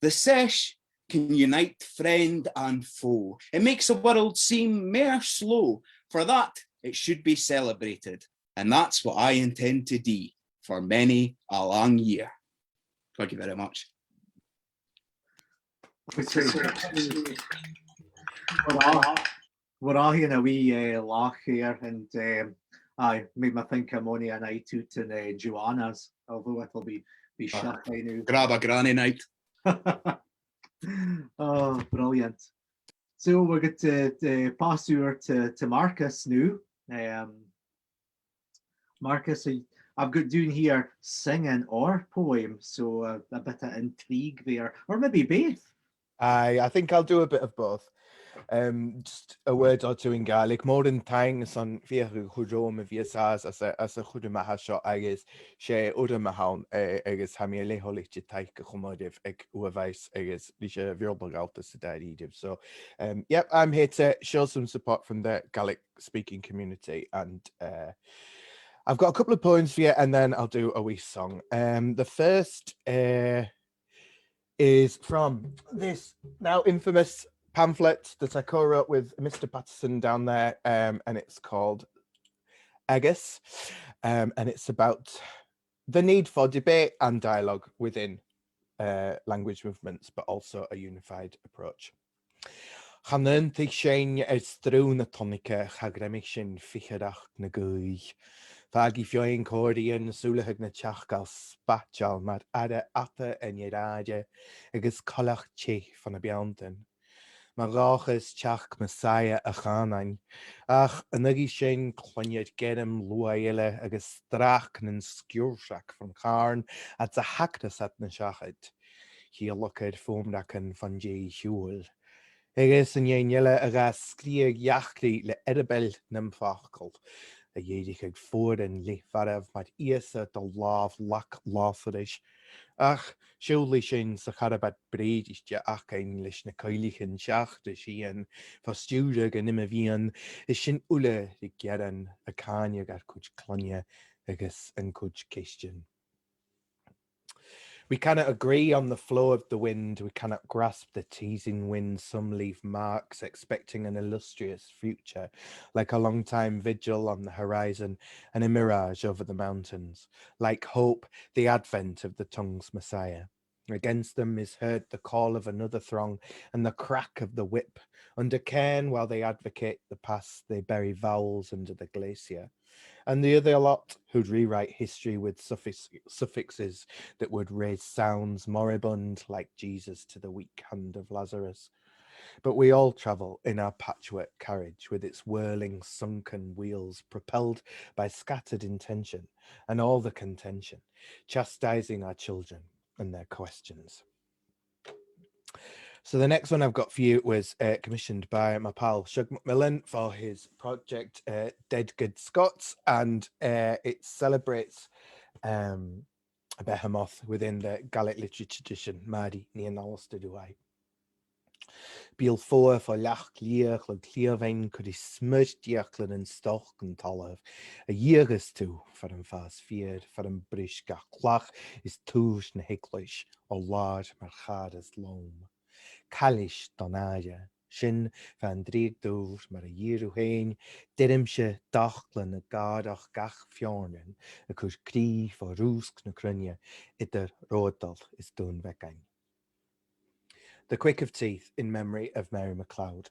The sesh can unite friend and foe. It makes the world seem mair slow. For that, it should be celebrated. And that's what I intend to dee for many a lang year. Thank you very much. We're a', we're a' haein a wee, eh, laugh here, and, um, aye, made me think o mony a night oot in, eh, Joanna's, although it'll be, be shut by noo. Grab a granny night. Oh, brilliant. So we're going to, to pass ower to, to Marcus noo. Um, Marcus, I, I've got doon here singing or poem, so a, a bit of intrigue there, or maybe baith. Aye, I think I'll do a bit of both. Um, just a word or two in Gaelic. Mòran taing airson fiachail chun romham a bhith a' sàs anns a', anns a' chuirm a tha seo agus 's e urram a th' ann, eh, agus tha mi a' leth-thoilichte taic a chumail ribh aig uair a bhàis agus leis a' Bheurla Ghallta san dà-rìribh. So, um, yep, I'm here to show some support from the Gaelic speaking community, and, uh, I've got a couple of poems for you, and then I'll do a wee song. Um, the first, uh, is from this now infamous pamphlet that I co-wrote with Mister Patterson down there, um, and it's called agus, um, and it's about the need for debate and dialogue within, uh, language movements, but also a unified approach. Chan aontaich sinn air sruth na tonnaiche, cha ghreamaich sinn fichearachd na gaoith. Fàgaidh feadhainn còmhraidhean, sùileachadh na teachd a' spaideil mar aire fhada an ear-àirde agus coileach teth fo na beanntan. Mo dhòchas teachd Messiah a' chànain, ach an aghaidh sin cluinnear gairm luath eile agus stràc nan sgiùrsaich fon chàrn fhad 's a thagras iad na seachad. Chiallaich air fòmragan fon deagh shiubhal. Agus an fheadhainn eile a ghabh sgrìobhadh eachdraidh le earbaill nam fàgail, a dh'èiricheadh fuaran leis fhaireamh mar Ìosa do làmh-lag Làsarais. Ach, seallaidh sinn sa charbad brèidichte acainn leis na coileachan seachad is eun fo stiùireadh an iomadh mheadhan, is sinn uile ri gearan a' càineadh ar cuid cloinne agus an cuid cheistean. We cannot agree on the flow of the wind, we cannot grasp the teasing wind, some leave marks expecting an illustrious future, like a long time vigil on the horizon and a mirage over the mountains, like hope, the advent of the tongue's Messiah. Against them is heard the call of another throng and the crack of the whip. Under cairn, while they advocate the past, they bury vowels under the glacier. And the other lot who'd rewrite history with suffix-, suffixes that would raise sounds moribund like Jesus to the weak hand of Lazarus. But we all travel in our patchwork carriage with its whirling, sunken wheels, propelled by scattered intention and all the contention, chastising our children and their questions. So the next one I've got for you was, uh, commissioned by my pal Shug McMillan for his project, uh, Dead Good Scots, and, uh, it celebrates, um, a behemoth within the Gaelic literary tradition, Màiri Nighean Alasdair Ruaidh. Bill fodha fo leac liath, chluig chliabhain, cur ri smuir d' fhiaclan an stoc an talamh, a dhìochuimhneachadh far am fàs feur, far am bruich gach clach is tùis na h-eaglais o làr mar chàr is lom. Cailleas don àire, sin far an dreuchd dubh mar a dh'iarr thu fhèin, deirimse d' fhiaclan a' gàireachdainn gach feòirnean a' cur crith fo rùsg na cruinne eadar Ròdal is Dùn Bheagain. The Quick of Teeth in memory of Mary MacLeod.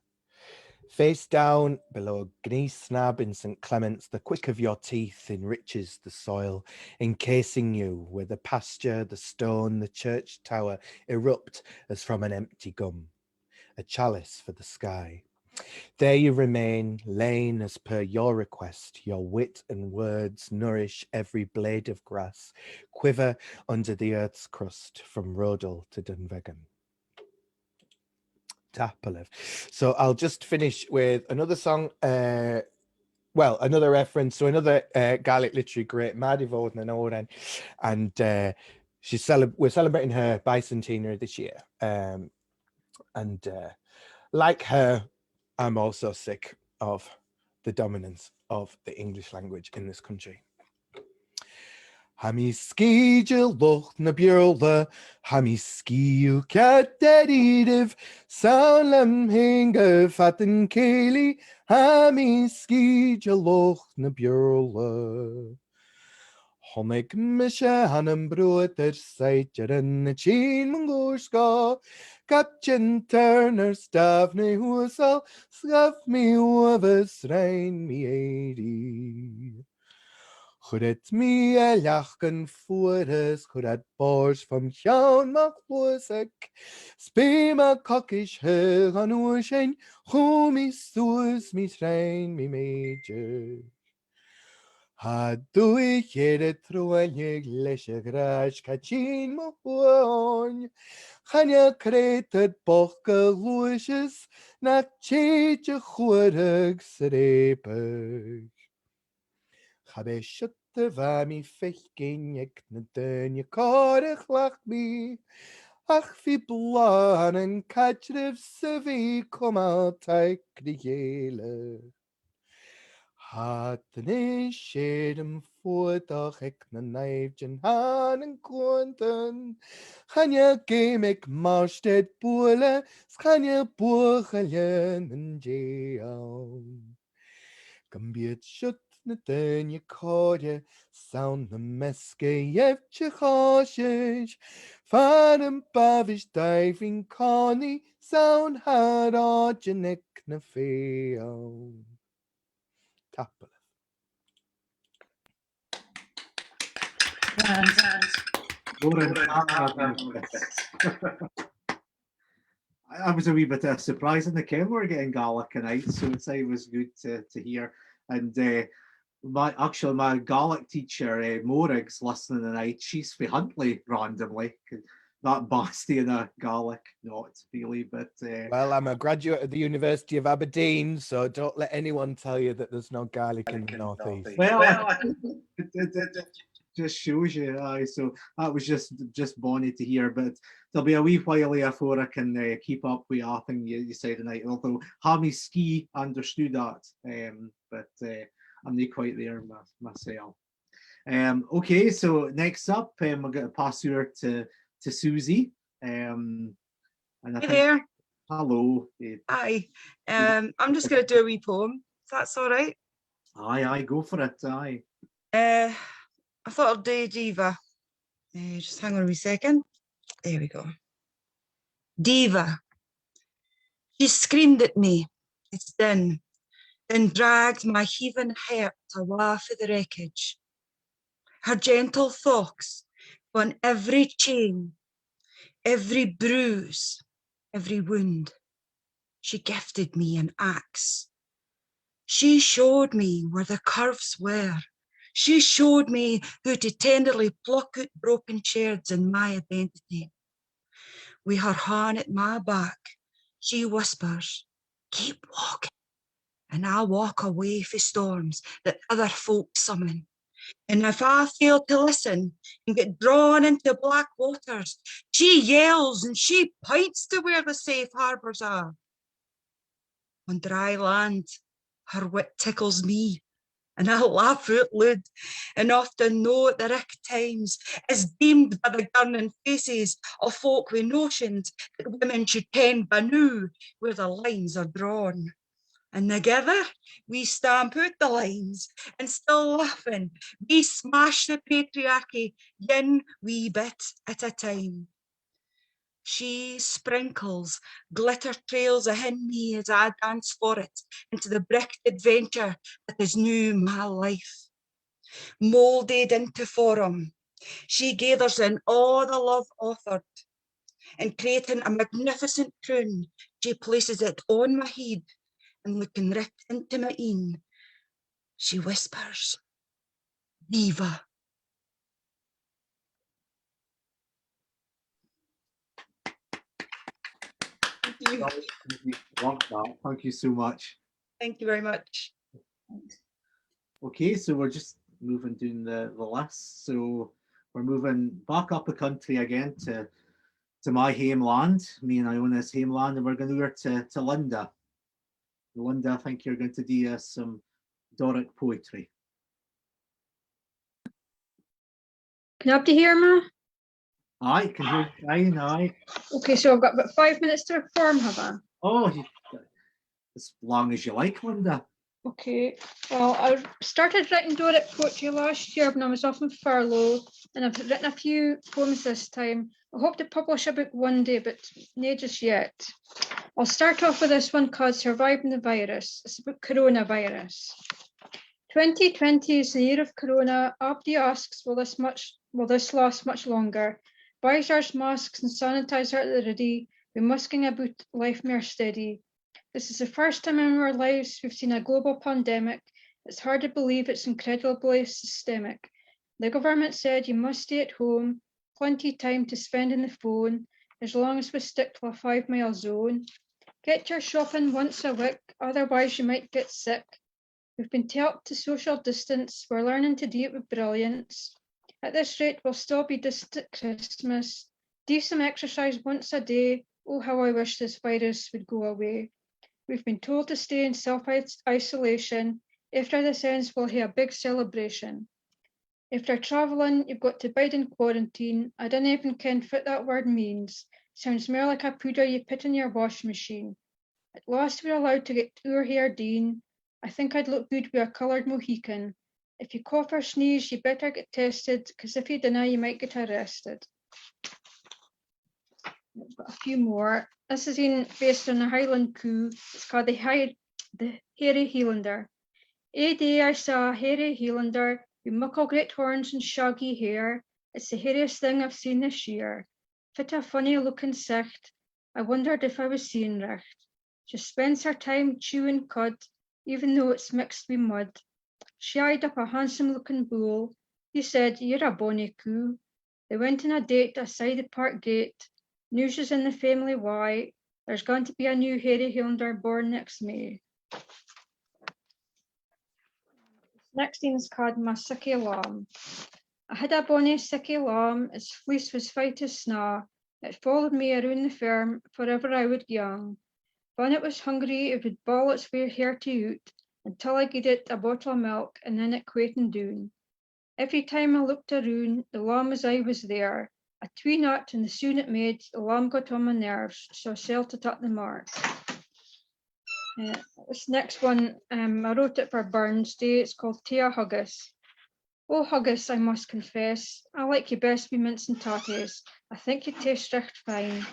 Face down below a gnìomh snab in St Clement's, the quick of your teeth enriches the soil, encasing you where the pasture, the stone, the church tower erupt as from an empty gum, a chalice for the sky. There you remain, lain as per your request, your wit and words nourish every blade of grass, quiver under the earth's crust from Ròdal to Dunvegan. Tapadh leibh. So I'll just finish with another song, uh, well, another reference to another, uh, Gaelic literary great, Màiri Mhòd nan Òran, and, uh, she's celeb-, we're celebrating her bicentenary this year. Um, and, uh, like her, I'm also sick of the dominance of the English language in this country. Tha mi sgìth de luchd na Beurla, tha mi sgìth ceart deiridh, 's ann leam fhèin gu fad an cèilidh, tha mi sgìth de luchd na Beurla. Chunnaic mise ann am bruadar saighdearan a' tighinn mun cuairt sgàth, Captain Turner, stàbh na h-uasal, 's ghabh mi uabhas, rinn mi èirigh. Chuir iad mi a leacan fuara is chuir iad bòrd fom cheann mo chluasaig, 's bidh mo chogaidh shuas an uair sin, chùm mi suas, mi shrinn, mi mèideadh. Tha dùthaich air a truailleadh leis a' ghràis, caitinn mo thuath oirnn. Chan eil creutair bochd a ghluaiseas na tèid a chuartadh 's a rèabadh. Cha b' e siud a bha mi faicinn aig na daoine còir a chleachd mi, ach bhith blàth ann an caidreamh 's a bhith cumail taic ri chèile. Tha an t-sèithear fuadach aig na naimhdean, tha an cuantan. Chan eil geama aig Màrtainn buaile, 's chan eil buachaille nan deigh ann. Gum bi iad siud na daoine còire, 's ann na measga eibhte chòisir, far am baibhis daibhinn còmhnaidh, 's ann thar òidean aig na fèill. Tapadh leibh. Lauren, I was a wee bit of a surprise in the camera getting Gaelic tonight, so it's always good to, to hear. And uh, my actually my Gaelic teacher, uh, Morig's listening tonight. She's fae Huntly randomly. That bastion of Gaelic, not really, but uh, well, I'm a graduate of the University of Aberdeen, so don't let anyone tell you that there's no Gaelic in the Northeast. Well, it, it, it, it just shows you. Aye, so that was just just bonny to hear. But there'll be a wee while here afore I can uh, keep up with everything you, you say tonight. Although Hammy Ski understood that, um, but uh, I'm not quite there my, myself. Um, okay, so next up, um, we're going to pass over to to Susie. Um, and I Hey think, there. Hello. Eh, Hi. Um, I'm just going to do a wee poem, if that's all right. Aye, aye, go for it, aye. Uh, I thought I'd do Diva. Uh, just hang on a wee second. There we go. Diva. She screamed at me, it's then, then dragged my heaving heart awa fae the wreckage. Her gentle thochts on every chain, every bruise, every wound. She gifted me an axe. She showed me where the curves were. She showed me how to tenderly pluck out broken sherds in my identity. Wi her hand at my back, she whispers, "Keep walking." And I walk away fae storms that other folk summon. And if I fail to listen and get drawn into black waters, she yells and she points to where the safe harbours are. On dry land, her wit tickles me, and I laugh oot lood, and often know at the richt times, as deemed by the gurnin faces o folk wi notions that women should ken by noo where the lines are drawn. And thegither we stamp oot the lines, and still laughing, we smash the patriarchy yin wee bit at a time. She sprinkles glitter trails ahin me as I dance for it into the bricht adventure that is noo my life. Moulded into form, she gathers in a' the love offered, and creating a magnificent croon, she places it on my heid, and looking richt into my een, she whispers, "Diva." Thank you. That was really loved that. Thank you so much. Thank you very much. Okay, so we're just moving doon the, the list. So we're moving back up the country again to, to my hameland, me and Iona's hameland, and we're going over to, to Linda. Linda, I think you're going to do us some Doric poetry. Can abody hear me? Aye, can hear you fine, aye. Okay, so I've got about five minutes to perform, have I? Oh, you, as long as you like, Linda. Okay, well, I started writing Doric poetry last year when I was off on furlough, and I've written a few poems this time. I hope to publish a book one day, but nae just yet. I'll start off with this one called Surviving the Virus. It's about coronavirus. Twenty twenty is the year of corona. Abody asks, will this much, will this last much longer? Visors, masks and sanitizer at the ready, we musking aboot life mair steady. This is the first time in our lives we've seen a global pandemic. It's hard to believe, it's incredibly systemic. The government said you must stay at home, plenty time to spend on the phone, as long as we stick to a five mile zone. Get your shopping once a week, otherwise you might get sick. We've been telt to social distance, we're learning to do it with brilliance. At this rate, we'll still be distant at Christmas. Do some exercise once a day. Oh, how I wish this virus would go away. We've been told to stay in self-isolation. After this ends, we'll hae a big celebration. If you're travelling, you've got to bide in quarantine. I dinna even ken fit that word means. Sounds mair like a pooder you pit in your washing machine. At last we're allowed to get oor hair deen. I think I'd look good wi a coloured Mohican. If you cough or sneeze, you better get tested, 'cause if you dinna, you might get arrested. I've got a few more. This is een based on the Highland Coo. It's called the High, the Hairy Highlander. Ae day I saw a hairy Highlander wi muckle great horns and shaggy hair. It's the hairiest thing I've seen this year. Fit a funny looking sicht. I wondered if I was seeing richt. She spends her time chewing cud, even though it's mixed wi mud. She eyed up a handsome looking bull. He said, "You're a bonny coo." They went on a date aside the park gate. News is in the family why there's going to be a new hairy hounder born next May. Next een is called My Sickie Lamb. I had a bonny sickie lamb, its fleece was fite as snaw. It followed me aroon the farm wherever I would gang. Fan it was hungry, it would bawl its way hairty oot, until I gied it a bottle o milk, and then it quaiten doon. Every time I looked aroon, the lamb was aye was there. A tween it, and the soon it made, the lamb got on my nerves, so I selt it at the mart. Uh, this next one, um, I wrote it for Burns Day. It's called Tae a Huggis. Oh, Huggis, I must confess, I like you best wi mince and tatties. I think you taste richt fine.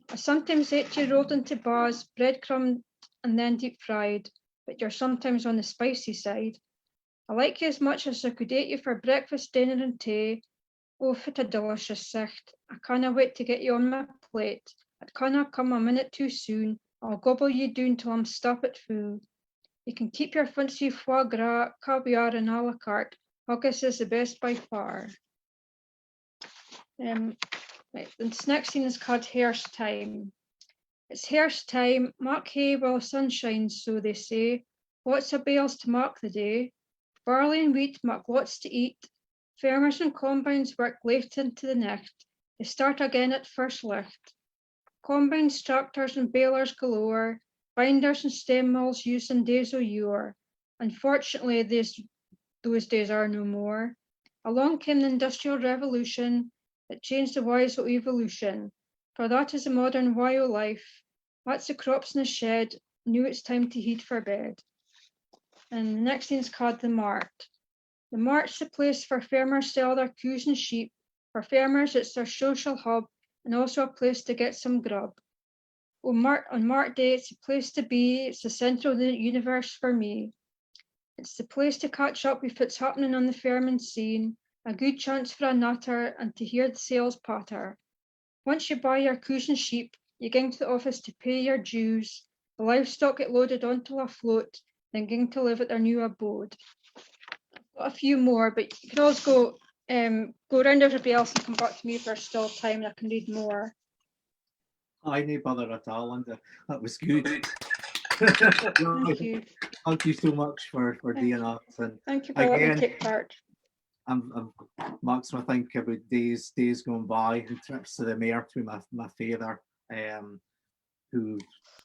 I sometimes ate you rolled into bars, breadcrumbed and then deep fried, but you're sometimes on the spicy side. I like you as much as I could ate you for breakfast, dinner and tae. Oh, fit a delicious sicht. I canna wait to get you on my plate. It canna come a minute too soon. I'll gobble you doon till I'm stoppit fou. You can keep your fancy foie gras, caviar and a la carte. Huggis is the best by far. Um, right, this next een is called Hairst Time. It's hairst time, mak hay while the sun shines, so they say. Lots o bales to mak the day. Barley and wheat mak lots to eat. Farmers and combines work late into the nicht. They start again at first licht. Combines, tractors and balers galore, binders and stem mills used in days o yore. Unfortunately, this, those days are no more. Along came the Industrial Revolution that changed the ways o evolution. For that is the modern way o life. That's the crops in the shed, noo it's time to heed for bed. And the next een's called the mart. The mart's the place for farmers sell their coos and sheep. For farmers, it's their social hub and also a place to get some grub. On mart, on mart day, it's the place to be. It's the centre o the universe for me. It's the place to catch up wi fit's happening on the farming scene, a good chance for a natter and to hear the sales patter. Once you buy your coos and sheep, you ging to the office to pay your dues. The livestock get loaded onto a float, then ging to live at their new abode. I've got a few more, but you can always go, um, go round everybody else and come back to me if there's still time and I can read more. Aye, no bother at all, Linda. That was good. Thank you. Thank you so much for, for doing that. And thank you for letting me take part. I'm, I'm, makes me think about days, days gone by and trips to the mart with my, my father, um, who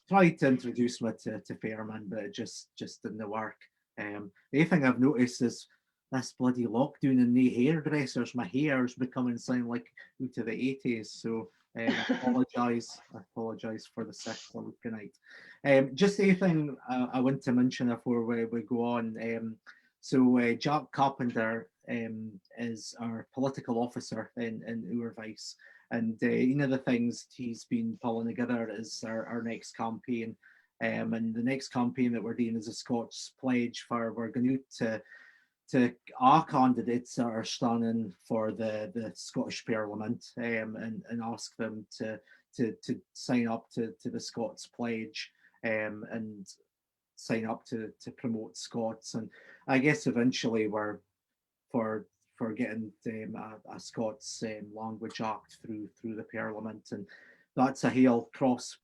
tried to introduce me to, to farming, but it just, just didn't work. Um, the only thing I've noticed is this bloody lockdoon and nae hairdressers. My hair's becoming sound like oot of the eighties, so, um, I apologise. I apologise for the sicht looking night. Um, just the thing I, I want to mention before we, we go on. Um, so, uh, Jack Carpenter, um, is our political officer in, in Owervise, and, uh, one of the things he's been pulling together is our, our next campaign. Um, and the next campaign that we're doing is a Scots pledge for, we're going to, to our candidates that are standing for the, the Scottish Parliament, um, and, and ask them to, to, to sign up to, to the Scots pledge, um, and sign up to, to promote Scots. And I guess eventually we're for, for getting, um, a, a Scots, um, Language Act through, through the Parliament, and that's a hale cross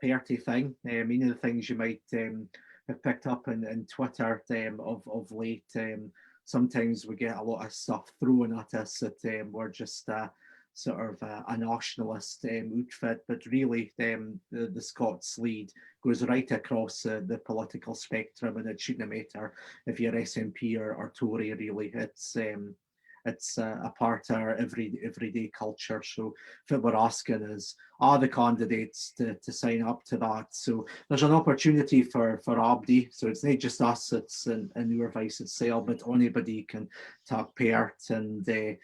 party thing. Um, one of the things you might, um, have picked up in, in Twitter, um, of, of late, um, sometimes we get a lot of stuff thrown at us that, um, we're just, uh, sort of, uh, a nationalist, um, outfit, but really, um, the, the Scots lead goes right across the, the political spectrum, and it shouldnae matter if you're S N P or, or Tory, really. It's, um, it's a, a part of our every, everyday culture. So what we're asking is, are the candidates to, to sign up to that? So there's an opportunity for, for abody. So it's not just us, it's an, an Ürvice itself, but anybody can take part and, uh,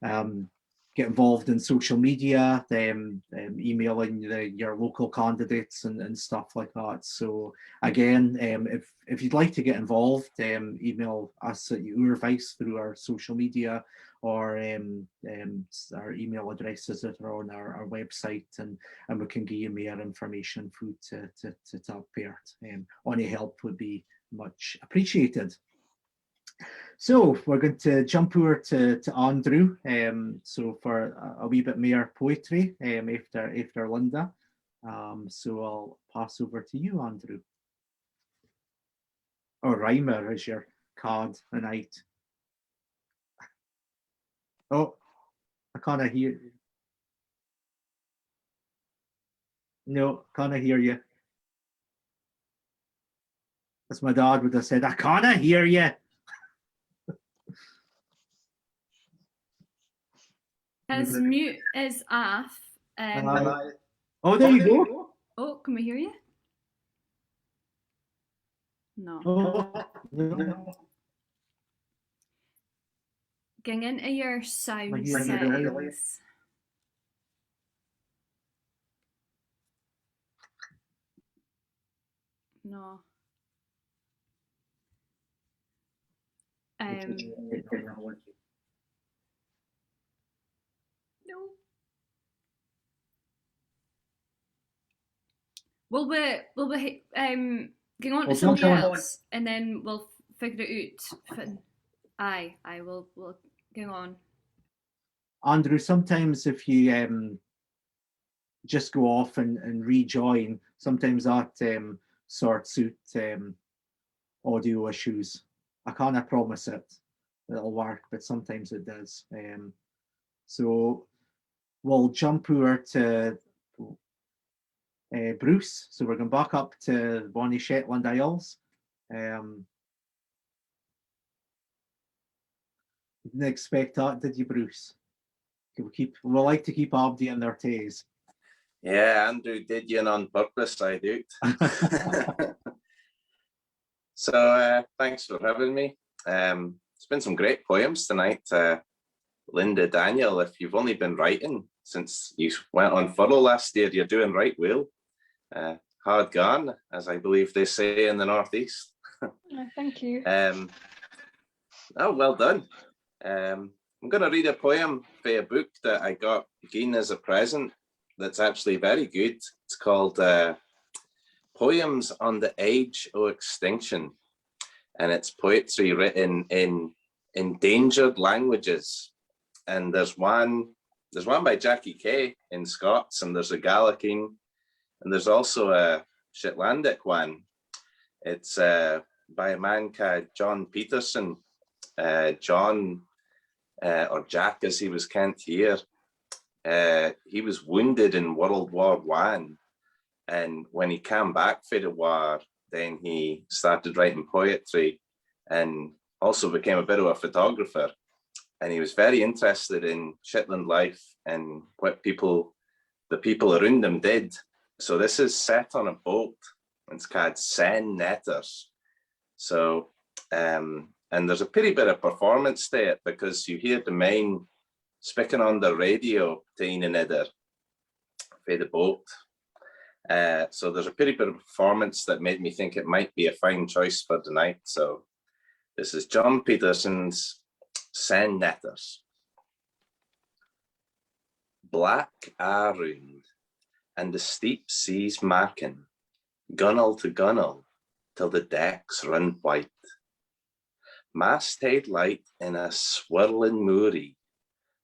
um, get involved in social media, um, um, emailing the, your local candidates and, and stuff like that. So again, um, if, if you'd like to get involved, um, email us at Ürvice through our social media, or, um, um, s-, our email addresses that are on our, our website, and, and we can give you more information for to, to, to take part. Um, any help would be much appreciated. So we're going to jump over to, to Andrew, um, so for a, a wee bit more poetry, um, after, after Linda. Um, so I'll pass over to you, Andrew. Oh, Reimer is your card tonight. Oh, I canna hear. No, canna hear you. As my dad would have said, "I canna hear you." His mute is off. Um, Aye. Oh, there you go. Oh, can we hear you? No. Oh, no. Ging into your sound settings. No. Um, no. Will we, will we, um, going on to somebody else and then we'll figure it out. Fin-, aye, aye, we'll, we'll go on. Andrew, sometimes if you, um, just go off and, and rejoin, sometimes that, um, sorts out, um, audio issues. I canna promise it, it'll work, but sometimes it does. Um, so we'll jump over to, uh, Bruce. So we're going back up to bonnie Shetland Isles. Um, Didn't expect that, did you, Bruce? We keep, we like to keep abody in their taes. Yeah, Andrew did you on purpose, I do. So, uh, thanks for having me. Um, it's been some great poems tonight. Uh, Linda Daniel, if you've only been writing since you went on furlough last year, you're doing right well. Uh, hard gone, as I believe they say in the Northeast. Oh, thank you. Um, oh, well done. Um, I'm gonna read a poem fae a book that I got gien as a present that's actually very good. It's called, uh, Poems on the Edge o Extinction, and it's poetry written in endangered languages. And there's one, there's one by Jackie Kay in Scots, and there's a Gaelic een, and there's also a Shetlandic one. It's, uh, by a man ca'd John Peterson. Uh, John, uh, or Jack as he was kent here, uh, he was wounded in World War One, and when he came back fae the war, then he started writing poetry and also became a bit of a photographer. And he was very interested in Shetland life and what people, the people around them did. So this is set on a boat. It's called Seine Netters. So, um, and there's a peerie bit of performance to it because you hear the men speaking on the radio to een another fae the boat. Uh, so there's a peerie bit of performance that made me think it might be a fine choice for the night. So this is John Peterson's Seine Netters. Black aa roond, and the steep sea's markin, gunnel to gunnel, till the decks run white. Masthead light in a swirling moorie,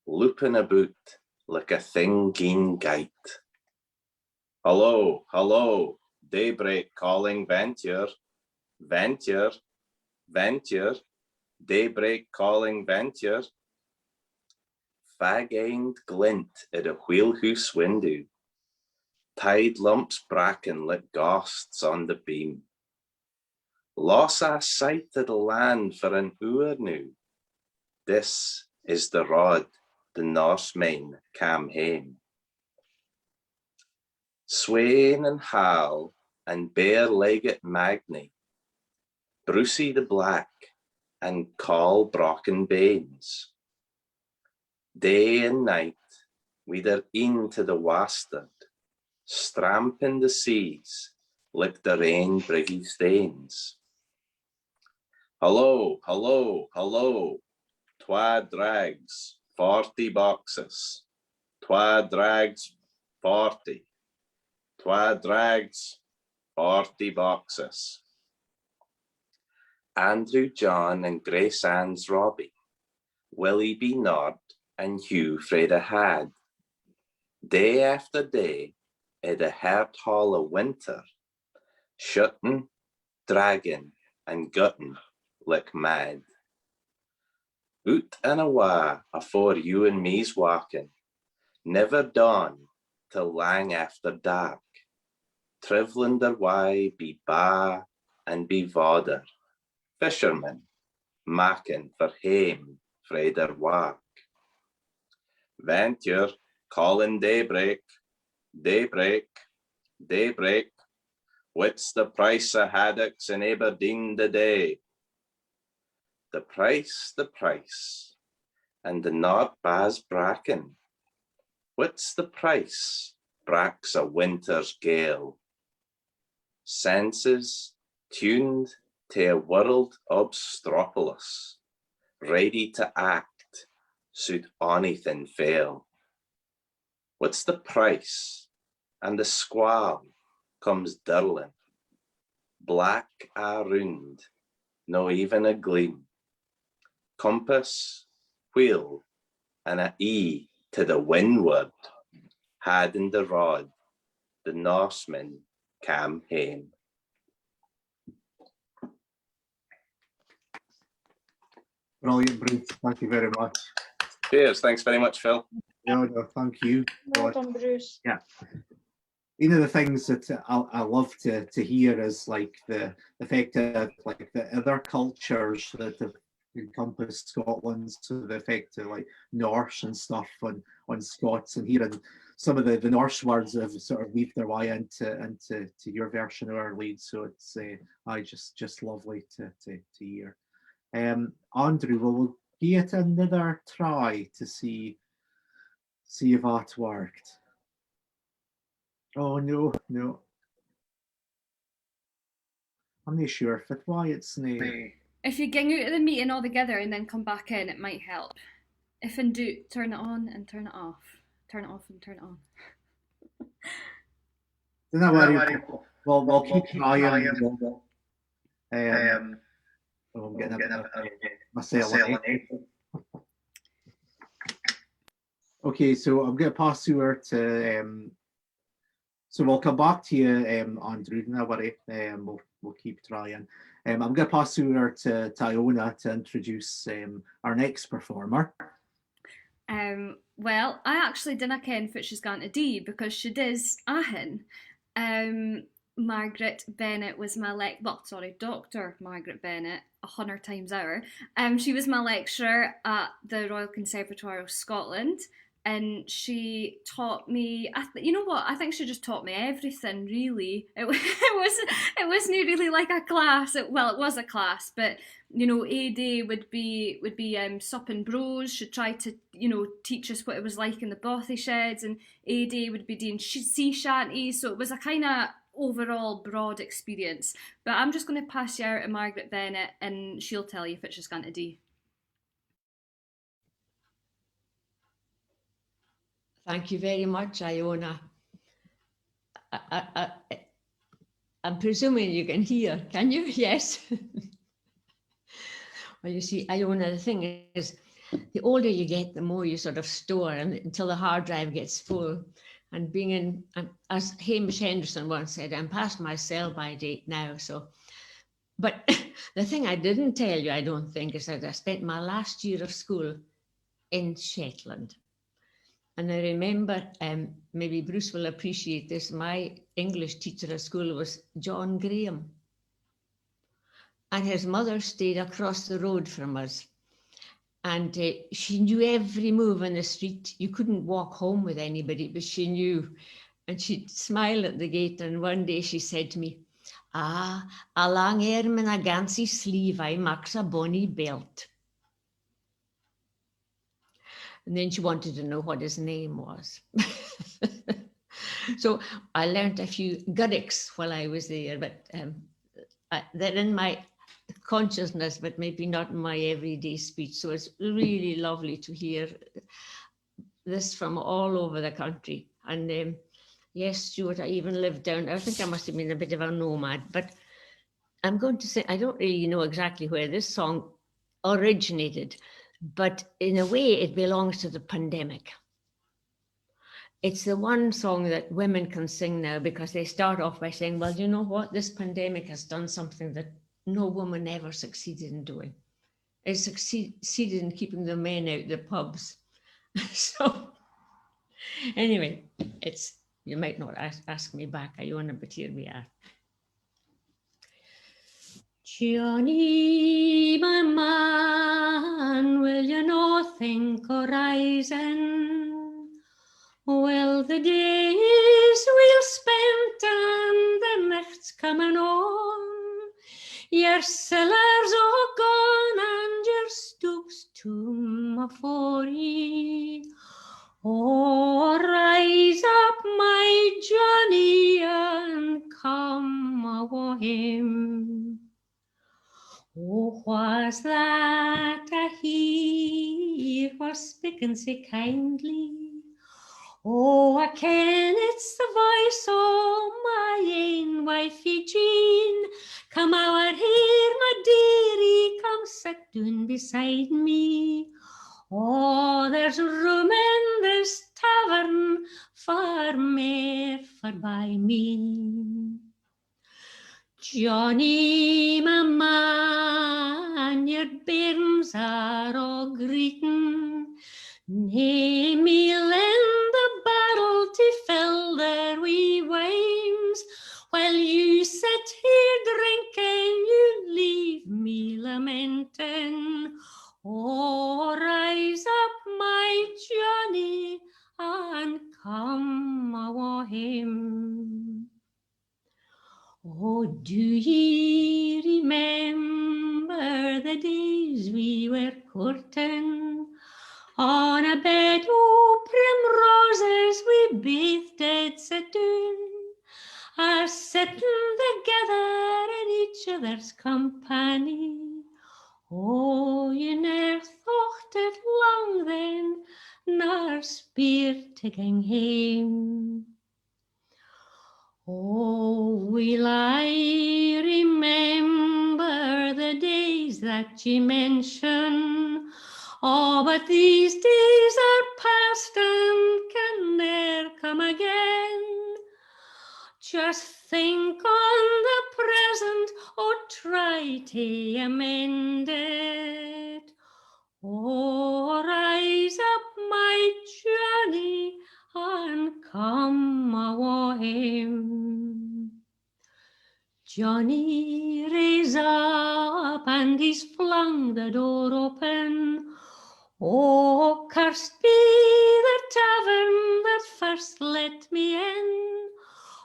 looping aboot like a thing gien gyte. Hallo, hallo, daybreak calling venture, venture, venture, daybreak calling venture. Fag-end glint at a wheelhoose window. Tide lumps bracken like ghosts on the beam. Loss aa sight o the land for an oor noo. This is the rod the Norsemen cam hame. Swaying and hal and bare-legged magny, Brucie the Black and caul broken banes. Day and night, wi their een to the wastard, stramping the seas like their ain briggy stanes. Hallo, hallo, hallo, twa drags, forty boxes, twa drags, forty, twa drags, forty boxes. Andrew John and Grace Ann's Robbie, Willie B Nord and Hugh frae the Had. Day after day, i the heart hall o winter, shutting, dragging and gutting like mad. Oot and awa afore you and me's walking, never dawn till lang after dark, trivelling their wye be ba and be vauder, fishermen, makin for hame frae their wark. Venture, calling daybreak, daybreak, daybreak, what's the price o haddocks in Aberdeen the day? The price, the price, and the nort ba's bracken. What's the price, braks a winter's gale? Senses tuned to a world obstropolous, ready to act should onything fail. What's the price? And the squall comes dirling, black a roond, no even a gleam. Compass, wheel, and a ee to the windward, had in the rod, the Norsemen cam hame. Brilliant, Bruce. Thank you very much. Cheers. Thanks very much, Phil. No, no, thank you. Well done, Bruce. Yeah. One of the things that I, I love to, to hear is, like, the, the fact that, like, the other cultures that have encompassed Scotland, so the effect of, like, Norse and stuff on, on Scots, and hearing some of the, the Norse words that have sort of weaved their way into, into to your version of our lead. So it's, uh, I just, just lovely to, to, to hear. Um, Andrew, well, we'll give it another try to see, see if that worked. Oh, no, no. I'm not sure fit why it's no. If you ging oot of the meeting altogether and then come back in, it might help. If in doubt, turn it on and turn it off. Turn it off and turn it on. Dinna worry. We'll, we'll keep trying. Um, oh, I'm getting a bit of myself. Okay, so I'm gonna pass ower to, um, so we'll come back to you, um, Andrew, dinna worry. Um, we'll, we'll keep trying. Um, I'm gonna pass ower to, to Iona to introduce, um, our next performer. Um, well, I actually dinna ken fit she's going to do because she does ahan. Um, Margaret Bennett was my lec-, well, sorry, Doctor Margaret Bennett, a hundred times over. Um, she was my lecturer at the Royal Conservatoire of Scotland, and she taught me, I th-, you know what, I think she just taught me everything, really. It, wa-, it was, it wasnae really like a class. It, well, it was a class, but, you know, ae day would be, would be, um, supping brose. She tried to, you know, teach us what it was like in the bothy sheds, and ae day would be doing sh-, sea shanties. So it was a kind of overall broad experience. But I'm just going to pass you over to Margaret Bennett, and she'll tell you fit she's going to do. Thank you very much, Iona. I, I, I, I'm presuming you can hear, can you? Yes. Well, you see, Iona, the thing is, the older you get, the more you sort of store, and until the hard drive gets full. And being in, um, as Hamish Henderson once said, "I'm past my sell-by date now." So, but the thing I didn't tell you, I don't think, is that I spent my last year of school in Shetland. And I remember, um, maybe Bruce will appreciate this, my English teacher at school was John Graham. And his mother stayed across the road from us. And uh, she knew every move on the street. You couldn't walk home with anybody, but she knew. And she'd smile at the gate. And one day she said to me, "Ah, a lang airm and a gancy sleeve aye maks a bonny belt." And then she wanted to know what his name was. So I learnt a few Gaelics while I was there, but um, I, they're in my consciousness, but maybe not in my everyday speech. So it's really lovely to hear this from all over the country. And um, yes, Stuart, I even lived down, I think I must have been a bit of a nomad, but I'm going to say I don't really know exactly where this song originated, but in a way it belongs to the pandemic. It's the one song that women can sing now because they start off by saying, "Well, you know what? This pandemic has done something that no woman ever succeeded in doing. It succeeded in keeping the men out the pubs." So, anyway, it's, you might not ask, ask me back, I own a bit here we are. Johnny, my man, will you no think o' rising? Well, the days we'll spend and the nicht's coming on, your siller's a' gone and your stook's toom afore ye. Oh, rise up, my Johnny, and come awa hame. Oh, wha's that I hear, wha's speaking sae kindly? Oh, I ken it's the voice o' my ain wifie Jean. Come ower here, my dearie, come sit doon beside me. Oh, there's room in this tavern for mair forby me. Johnny, my man, your bairns are a' greetin. Nae me lend a barrel to fill their wee whims, while you sit here drinking, you leave me lamenting. Oh, rise up, my Johnny, and come awa hame. Oh, do ye remember the days we were courting? On a bed o' primroses we baith did sit doon, a sitting thegither in each other's company. Oh, you ne'er thocht it lang then, nor speired to gang hame. Oh, weel I remember the days that ye mention. Oh, but these days are past and can ne'er come again. Just think on the present, oh, try to amend it. Oh, rise up, my Johnny, and come awa hame. Johnny rase up and he's flung the door open. Oh, cursed be the tavern that first let me in.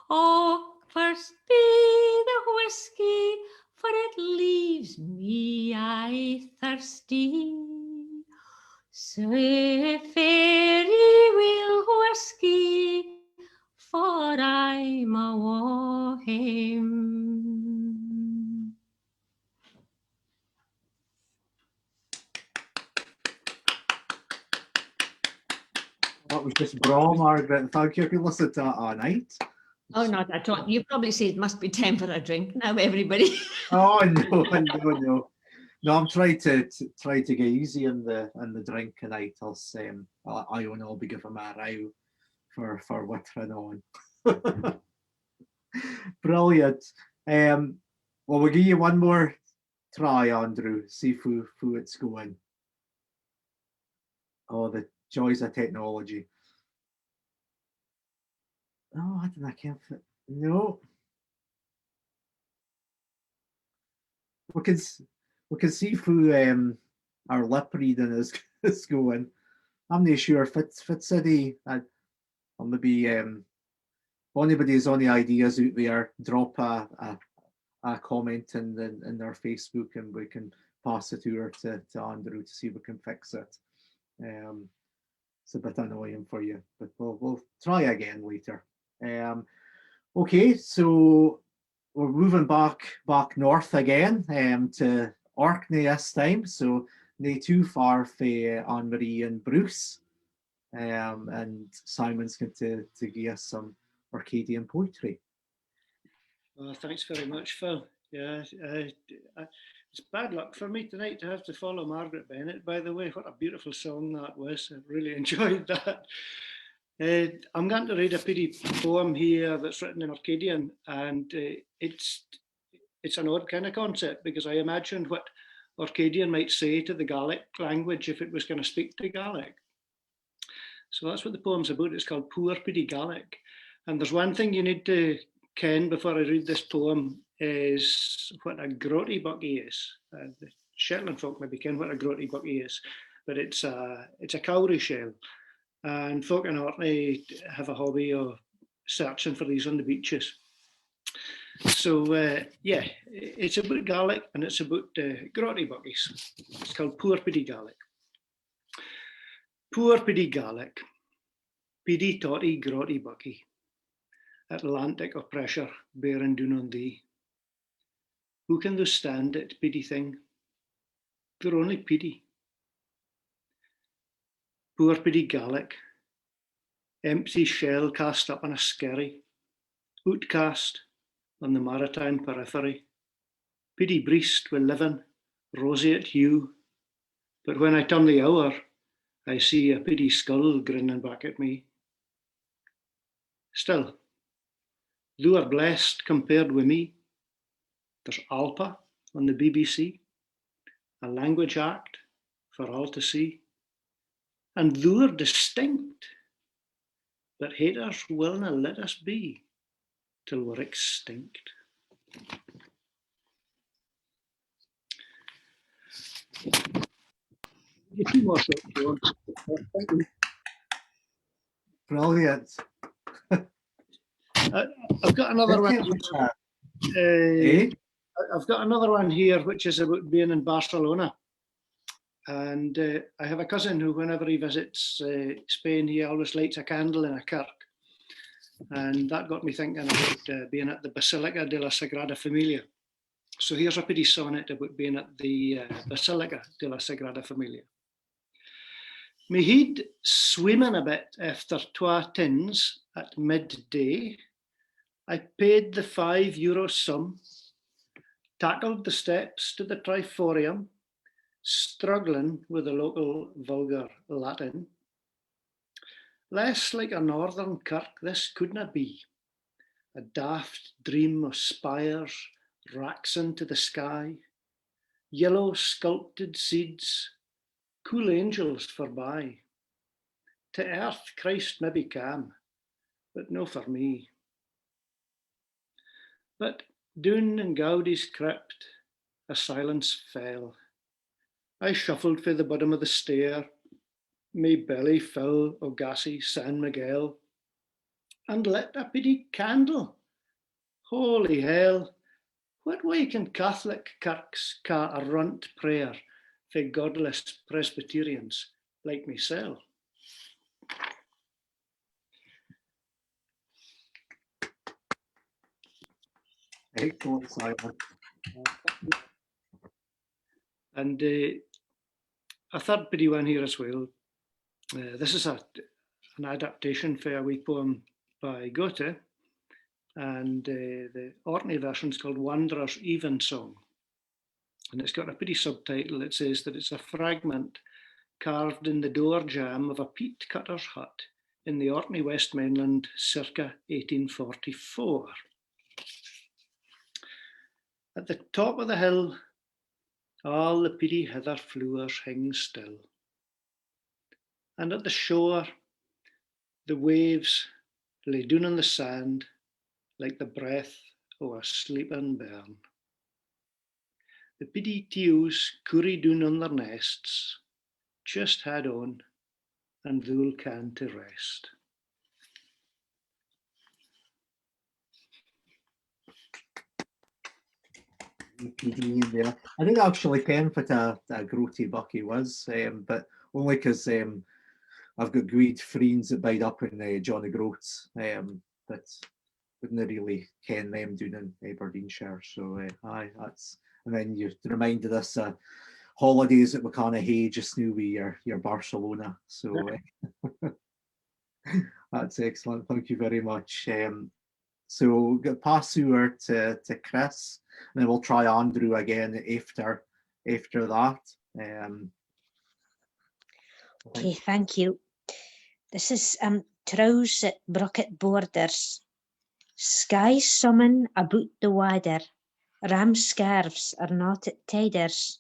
Oh, cursed be the whisky, for it leaves me aye thirsty. Sae fare ye weel, whisky, for I'm awa hame. That was just braw, Margaret. Thank you. I could listen to that all night. Oh, not at all. You probably say it must be time for a drink now, everybody. Oh, no, no, no. No, I'm trying to, to try to get easy on the on the drink tonight. I'll say, um, I, I will not be giving my row for for whittering on. Brilliant. Um, well, we'll give you one more try, Andrew. See who who it's going. Oh, the joys of technology. Oh, I don't know. I can't. Fi- no. We can s- we can see who um our lip reading is, is going. I'm no sure if it's, if it's any, I, or maybe, um, if anybody has any ideas oot there, drop a, a, a comment in the, in our Facebook and we can pass it ower to, to Andrew to see if we can fix it. Um, it's a bit annoying for you, but we'll, we'll try again later. Um, okay, so we're moving back, back north again, um, to Orkney this time, so no too far fae Anne Marie and Bruce. Um, and Simon's going to, to give us some Orcadian poetry. Oh, thanks very much, Phil. Yeah, uh, uh, it's bad luck for me tonight to have to follow Margaret Bennett, by the way. What a beautiful song that was. I really enjoyed that. Uh, I'm going to read a peerie poem here that's written in Orcadian, and uh, it's it's an odd kind of concept because I imagined what Orcadian might say to the Gaelic language if it was going to speak to Gaelic. So that's what the poem's about. It's called Poor Peerie Gaelic. And there's one thing you need to ken before I read this poem is what a grotty buckie is. Uh, the Shetland folk maybe ken what a grotty buckie is, but it's a, it's a cowrie shell. And folk in Orkney have a hobby of searching for these on the beaches. So, uh, yeah, it's about Gaelic and it's about uh, grotty buckies. It's called Poor Peerie Gaelic. Poor peerie Gaelic, peerie totty grotty buckie, Atlantic o pressure bearing doon on thee. Who can thou stand it, peerie thing? Thou're only peerie. Poor peerie Gaelic, empty shell cast up on a skerry, ootcast on the maritime periphery. Peerie breist wi livin, roseate hue, but when I turn the ower, I see a peerie skull grinnin back at me. Still, thou are blest compared wi me. There's Alba on the B B C, a language act for all to see. And thou are distinct, but haters willna let us be till we're extinct. Brilliant. Uh, I've got another one. Uh, I've got another one here, which is about being in Barcelona. And uh, I have a cousin who, whenever he visits uh, Spain, he always lights a candle in a kirk. And that got me thinking about uh, being at the Basilica de la Sagrada Familia. So here's a peerie sonnet about being at the uh, Basilica de la Sagrada Familia. Me heid swimming a bit efter twa tins at midday, I paid the five euro sum, tackled the steps to the triforium, struggling with the local vulgar Latin. Less like a northern kirk this couldna be. A daft dream o spires raxin to the sky, yellow sculpted seeds, cool angels forby. To earth Christ maybe cam, but no for me. But doon in Gaudi's crypt a silence fell. I shuffled fae the bottom o the stair, my belly full o gassy San Miguel, and lit a peerie candle. Holy hell, what wey can Catholic kirks ca a runt prayer fae godless Presbyterians like mysel? Excellent, Simon. And uh, a third peerie one here as well. Uh, this is a, an adaptation fae a wee poem by Goethe, and uh, the Orkney version is called Wanderer's Evensong. And it's got a peerie subtitle. It says that it's a fragment carved in the door jamb of a peat cutter's hut in the Orkney Westmainland circa eighteen forty-four. At the top o the hill, all the peerie heather flowers hing still. And at the shore, the waves lay doon on the sand like the breath o a sleeping bairn. The beady teews cooried doon on their nests, just had on, and vool can to rest. P D in there. I didna actually ken what a, a groatie buckie was, um, but only 'cause, um, I've got guid friends that bide up in, uh, John o' Groats, um, but wouldna really ken them doon in Aberdeenshire. So, uh, aye, that's, and then you're reminded us o holidays that we canna hae just noo wi your, your Barcelona. So, uh, that's excellent. Thank you very much. Um, so we'll get pass ower to, to Chris, and then we'll try Andrew again after, after that. Um, Okay, thank you. This is, um, Trowse at Brocket Borders. Sky's summin aboot the water, ram scarves are knottit tiders.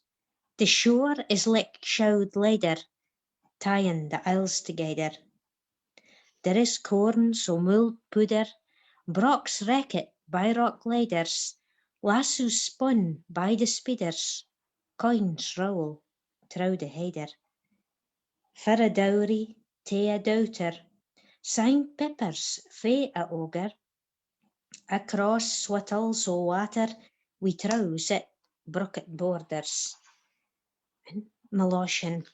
The shore is like showed leather, tying the isles together. There is corns o' moold pooder, brocks reckit by rock leaders, lassoes spun by the speeders, coins rowl trow the heather. Fae a dowry tae a doubter, signed peppers fae a ogre, across swattles o' watter wi Trowse at Brocket Borders. Moloshin.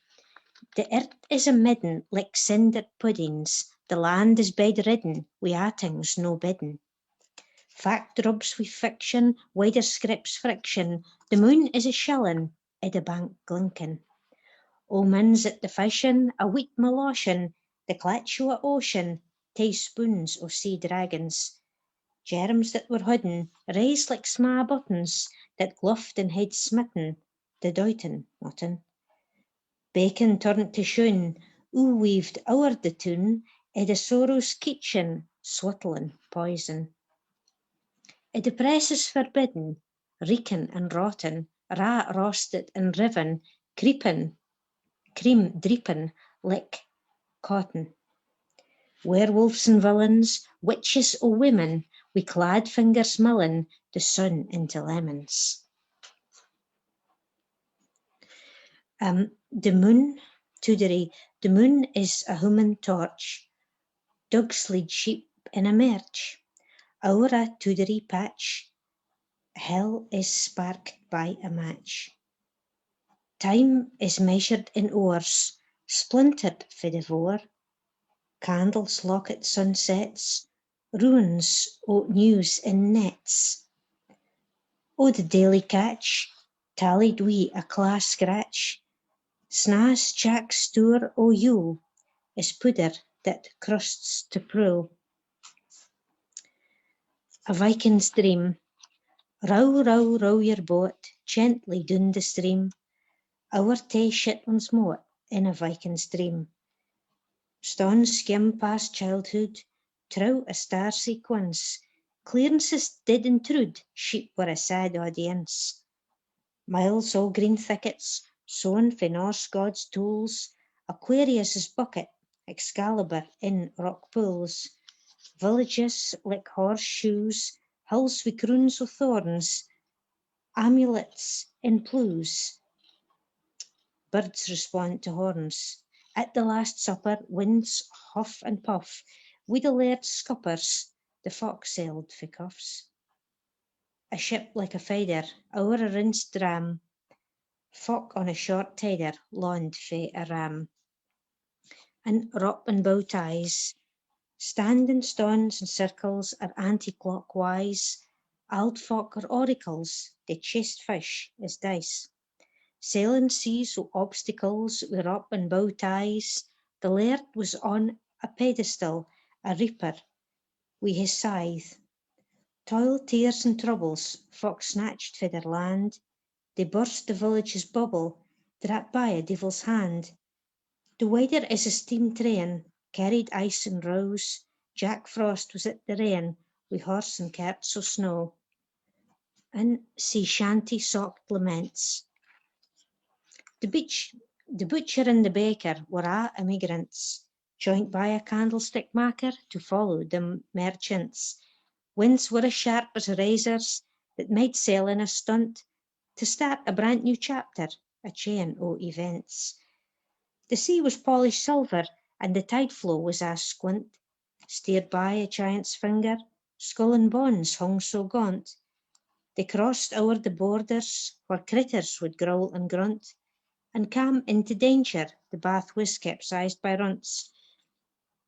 The earth is a midden like cinder puddings, the land is bed ridden wi aa things no bidden. Fact rubs wi fiction, wider scrips friction, the moon is a shillin i' the bank glinkin. Omens at the fishin, a weet moloshin, the clatch o' a ocean, tae spoons o' sea dragons. Germs that were hidden raise like sma buttons that gluffed and heid smitten the doitin mutton. Bacon turnt to shoon, oo weaved ower the toon, i' the sorrow's kitchen, swattlin poison. I' the presses forbidden, reekin and rotten, raw rostit and riven, creepin, cream dreepin like cotton. Werewolves and villains, witches o' women, wi clad fingers millin the sun into lemons. Um, the moon, Toodery, the moon is a hoomin torch, dugs lead sheep in a merch, ower a Toodery patch, hell is sparked by a match. Time is measured in oors, splintered fae the vore, candles lockit sunsets, ruins o' news in nets. O the daily catch, tallied wi a claw scratch, sna's chack stoor o' Yule is pooder that crusts to prule. A Viking's dream. Row, row, row your boat gently doon the stream, ower tae Shetland's moat in a Viking's dream. Stanes skim past childhood, trow a star sequence, clearances did intrude, sheep were a sad audience. Miles o' green thickets, sown fae Norse gods' tools, Aquarius' bucket, Excalibur in rock pools. Villages like horseshoes, hills wi croons o' thorns, amulets in plews. Birds respond to horns. At the Last Supper, winds huff and puff, wi the laird's scuppers, the fox sailed fae Cuffs. A ship like a feather, ower a rinsed dram, folk on a short tether, lawned fae a ram. And rop and bow ties, standing stanes and circles are anti-clockwise, auld folk are oracles, they chased fish as dice. Sailing seas o' obstacles wi rop and bow ties, the laird was on a pedestal, a reaper wi his scythe. Toil, tears and troubles, folk snatched fae their land, they burst the village's bubble, drapped by a deevil's hand. The weather is a steam train, carried ice and rows, Jack Frost was at the rain, wi horse and cart o' snaw. And sea shanty socht laments. The butch-, the butcher and the baker were a' emigrants, joint by a candlestick maker to follow the merchants. Winds were as sharp as razors that made sailing a stunt, to start a brand new chapter, a chain o events. The sea was polished silver and the tide flow was as squint, steered by a giant's finger, scullin bonds hung so gaunt. They crossed ower the borders where critters would growl and grunt, and cam into danger the bath was capsized by runts.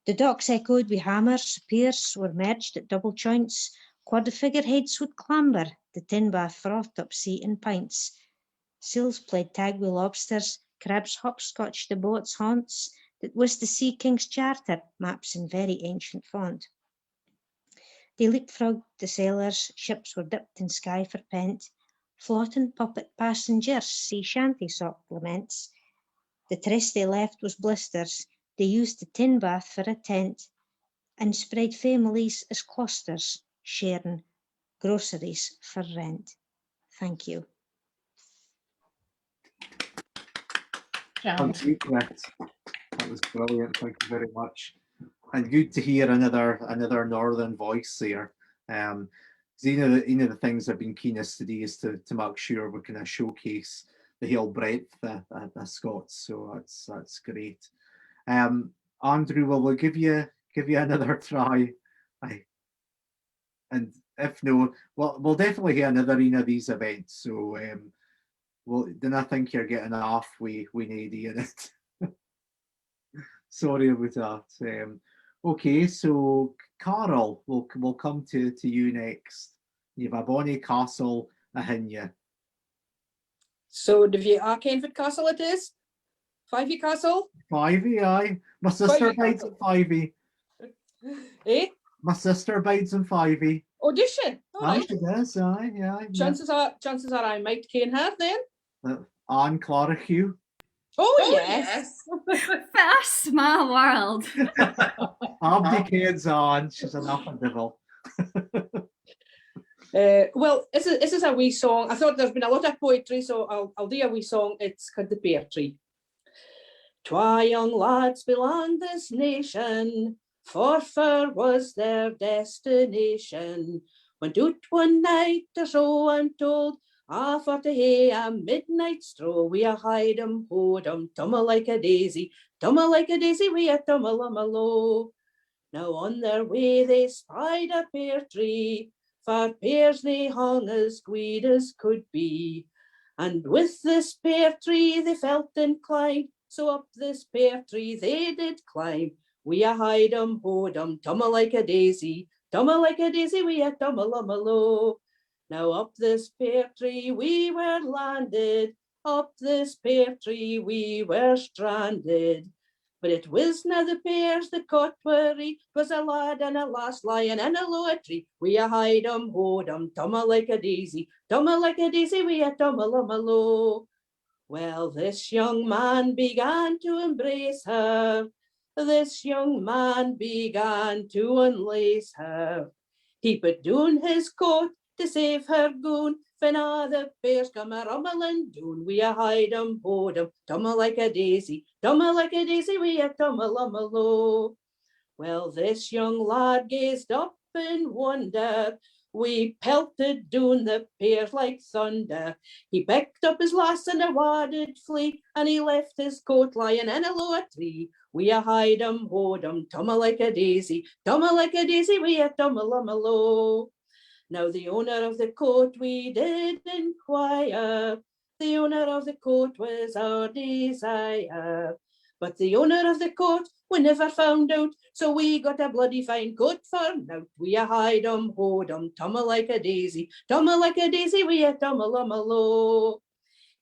The docks echoed wi hammers, piers were merged at double joints, quad the figureheads would clamber, the tin bath frothed up sea in pints. Seals played tag wi lobsters, crabs hopscotched the boats' haunts, that was the sea king's charter, maps in very ancient font. They leapfrogged the sailors, ships were dipped in sky for pent, floating puppet passengers, sea shanty soft laments. The tress they left was blisters, they used the tin bath for a tent, and spread families as clusters, sharing groceries for rent. Thank you. Thank you, Chris. That was brilliant. Thank you very much. And good to hear another, another northern voice there. Um, 'cause ane of the, ane of the things I've been keenest to do is to, to make sure we can showcase the whole breadth of, of, of Scots. So that's, that's great. Um, Andrew, will we give you, give you another try? Aye. And if no, well, we'll definitely hae another ane of these events. So, um, well, then I think you're getting off wi, wi nae doing it. Sorry aboot that. Um, okay, so Carol, we'll, we'll come to, to you next. You've a bonny castle ahin you. So, div ye a' ken what castle it is? Fyvie Castle? Fyvie, aye. My sister bides in Fyvie. Eh? My sister bides in Fyvie. Oh, does she? Aye, she does, aye, aye. Chances are, chances are I might ken her then. Uh, Anne Clarachou. Oh, yes. What a small world. Abdy kens Anne, she's an awfu divil. Uh, well, this is, this is a wee song. I thought there's been a lot of poetry, so I'll, I'll do a wee song. It's called The Pear Tree. Twa young lads belanged this nation, for far was their destination. Went oot one night, or so I'm told, a for to hae a midnight stroll, wi a hide em, haud em, tumma like a daisy, tumma like a daisy, wi a tumma lumma low. Now on their way they spied a pear tree, far pears they hung as gweed as could be. And with this pear tree they felt inclined, so up this pear tree they did climb, wi a hide em, haud em, tumma like a daisy, tumma like a daisy, wi a tumma lumma low. Now up this pear tree we were landed, up this pear tree we were stranded. But it wisna the pears the caught were, 'twas a lad and a lass lying in a lower tree, wi a hide em, haud em, tumma like a daisy, tumma like a daisy, wi a tumma lumma low. Well, this young man began to embrace her, this young man began to unlace her. He put doon his coat to save her goon, fan a the pears come a rummelin doon, wi a hide em, haud em, tumma like a daisy, tumma like a daisy, wi a tumma lumma low. Well, this young lad gazed up in wonder, we pelted doon the pears like thunder. He picked up his lass and awa did flee, and he left his coat lying in a lower tree, wi a hide em, haud em, tumma like a daisy, tumma like a daisy, wi a tumma lumma low. Now the owner of the coat we did inquire, the owner of the coat was our desire. But the owner of the coat we never found out, so we got a bloody fine coat for nowt, wi a hide em, haud em, tumma like a daisy, tumma like a daisy, wi a tumma lumma low.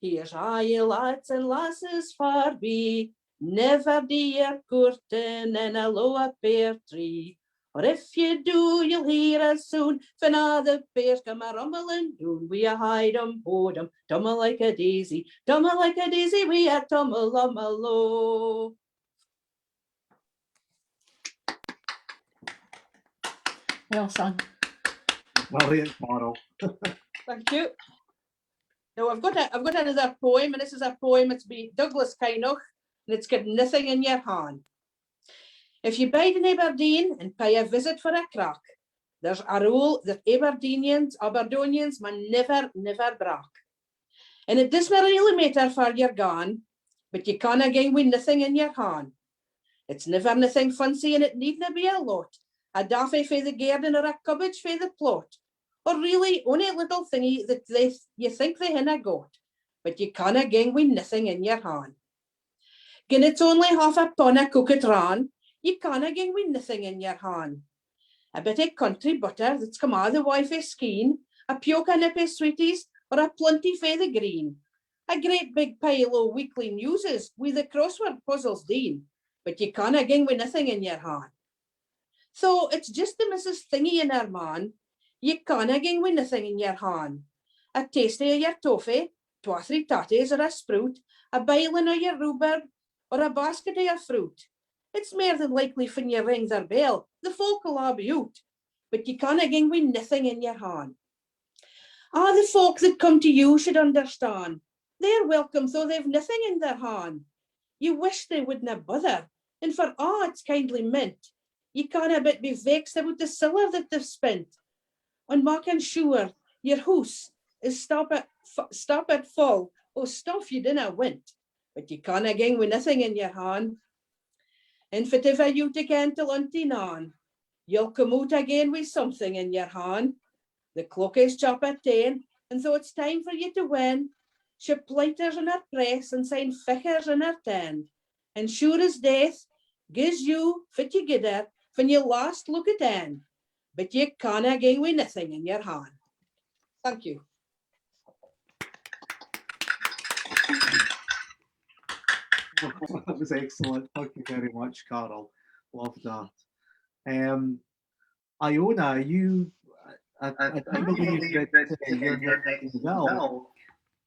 Here's a ye lads and lasses far be, never dee your coortin in a lower pear tree. Or if ye do, ye'll hear as soon, fan a the pears come a rummelin doon, wi a hide em, haud em, tumma like a daisy, tumma like a daisy, wi a tumma lumma low. Well sung. Brilliant, Carol. Thank you. Now I've got a, I've got another poem, and this is a poem, it's by Douglas Kynoch, and it's called Nothing in Your Hand. If ye bide in Aberdeen and pay a visit for a crack, there's a rule that Aberdonians, Aberdonians maun never, never brak. And it disna really maitter far ye're gaun, but ye canna gang wi naething in yer han. It's niver naething funcy and it needna be a lot, a daffy fae the gairden or a cabbage fae the plot, or really ony little thingy that they, ye think they hinna got, but ye canna gang wi naething in yer han. Gin it's only half a pun o cookit ran, ye canna gang wi naething in yer han. A bit o country butter that's come a the wye fae Skeen, a pioch o nippy sweeties, or a plunty fae the green. A great big pile o weekly newses wi the crossword puzzles deen, but ye canna gang wi naething in yer han. Though it's jist the missus thingy and her man, ye canna gang wi naething in yer han. A tasty o yer toffee, twa three tatties or a sprout, a bilin o yer rhubarb, or a basket o yer fruit. It's mair than likely fin ye ring their bell, the folk'll a be oot, but ye canna gang wi naething in yer han. A the folk that come to you should understand, they're welcome though they've naething in their han. Ye wish they wouldna bother, and for a it's kindly meant, ye canna but be vexed aboot the siller that they've spent on makin sure yer hoose is stoppit, f-, stoppit full o stuff ye dinna want, but ye canna gang wi naething in yer han. And fitiver you tak in till auntie nan, ye'll come oot again wi something in yer han. The clock is chap at ten, and though it's time for ye to win, she plyters in her press and syne fichers in her ten, and sure as death, gies you fit ye gied her fin ye last lookit in, but ye canna gang wi naething in yer han. Thank you. That was excellent. Thank you very much, Carol. Love that. Um, Iona, you, I, I, I believe that uh, you're next as well.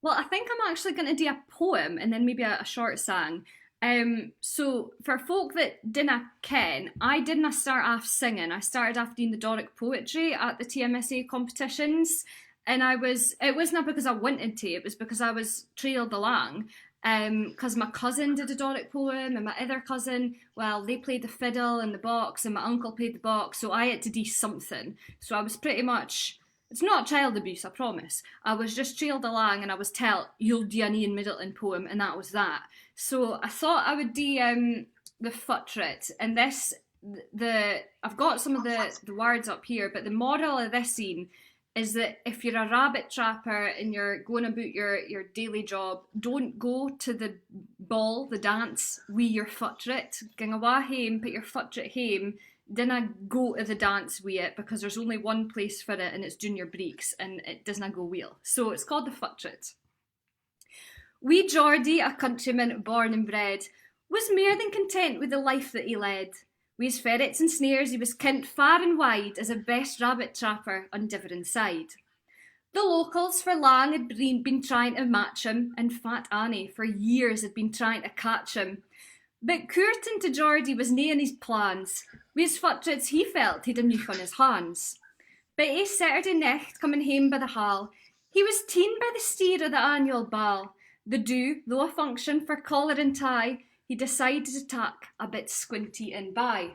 Well, I think I'm actually going to do a poem and then maybe a, a short song. Um, so for folk that dinna ken, I didna start off singing. I started off doing the Doric poetry at the T M S A competitions, and I was, it wasna because I wanted to, it was because I was trailed along. Um, 'cause my cousin did a Doric poem and my other cousin, well, they played the fiddle and the box and my uncle played the box, so I had to do something. So I was pretty much, it's not child abuse, I promise. I was just trailed along and I was telt, "You'll do an Ian Middleton poem," and that was that. So I thought I would do um, the Futtrit, and this, the, I've got some of the, the words up here, but the moral of this scene is that if you're a rabbit trapper and you're going about your, your daily job, don't go to the ball, the dance, wi your futtrit. Gang awa hame, put your futtrit hame, dinna go to the dance wi it, because there's only one place for it and it's doon your breeks and it doesna go weel. So it's called the futtrit. Wee Geordie, a countryman born and bred, was mair than content wi the life that he led. Wi his ferrets and snares he was kent far and wide as the best rabbit trapper on Diverinside. The locals for lang had been, been trying to match him, and Fat Annie for years had been trying to catch him. But coortin to Geordie was nae in his plans. Wi his futtrits he felt he'd a neuk on his hands. But ae Saturday nicht, coming hame by the hall, he was teen by the steer o the annual ball. The do, though a function for collar and tie, he decided to tak a bit squinty and by.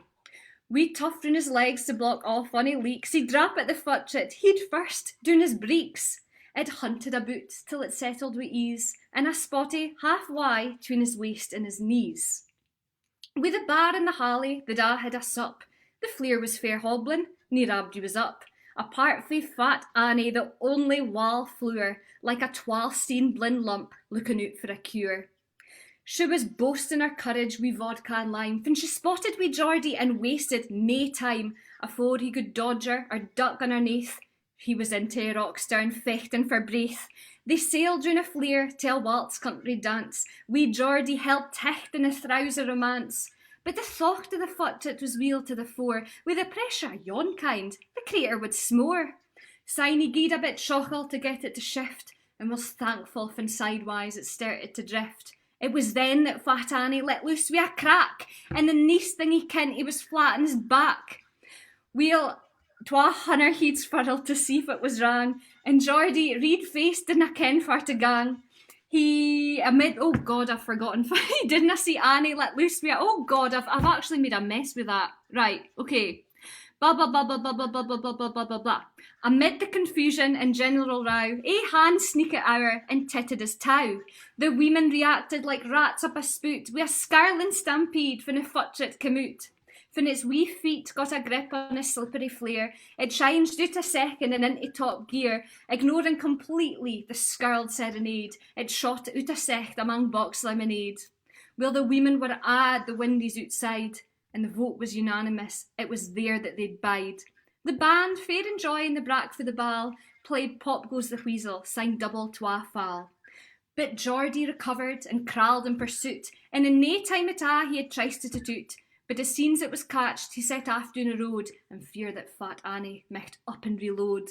Wi tuff roon his legs to block aw funny leaks, he drappit the futtrit heid first doon his breeks. It hunted aboot till it settled wi ease in a spotty half wye tween his waist and his knees. Wi the bar and the hally, the da had a sup. The fleer was fair hobblin, nae rabbit was up. Apart fae Fat Annie, the only wall floor, like a twal steen blin lump looking oot for a cure. She was boasting her courage wi vodka and lime, fin she spotted wee Geordie and wasted nae time afore he could dodge her or duck underneath. He was into a rock stern, fechtin for breath. They sailed roon a fleer till a waltz country dance. Wee Geordie held ticht in the throws o romance. But the thocht o the futtrit was weel to the fore. Wi the pressure o yon kind, the crater would smore. Syne he gied a bit shochel to get it to shift, and was thankful fin sidewise it started to drift. It was then that Fat Annie let loose wi a crack, and the neist thing he kent he was flat on his back. Weel, twa hunner heids furled to see if it was wrang, and Geordie, reid faced, didna ken far to gang. He, amid, oh God, I've forgotten, he didna see Annie let loose wi a, oh God, I've, I've actually made a mess wi that. Right, okay. Blah, blah, blah, blah, blah, blah, blah, blah, blah, blah, blah, blah, blah, blah. Amid the confusion and general row, ae han sneakit ower and titted his tow. The weemen reacted like rats up a spoot, wi a scarlin stampede fan the furtrit came oot. Fan its wee feet got a grip on the slippery flair, it changed oot a second and into top gear, ignoring completely the scarled serenade. It shot oot a secht amang box lemonade. While the weemen were aw the windies ootside, and the vote was unanimous, it was there that they'd bide. The band, fair enjoying the brak for the ball, played Pop Goes the Weasel, sang Double Twa Fall. But Geordie recovered and crawled in pursuit, and in nae time at aa he had triced it oot, but as seen as it was catched, he set aff doon the road, in fear that Fat Annie micht up and reload.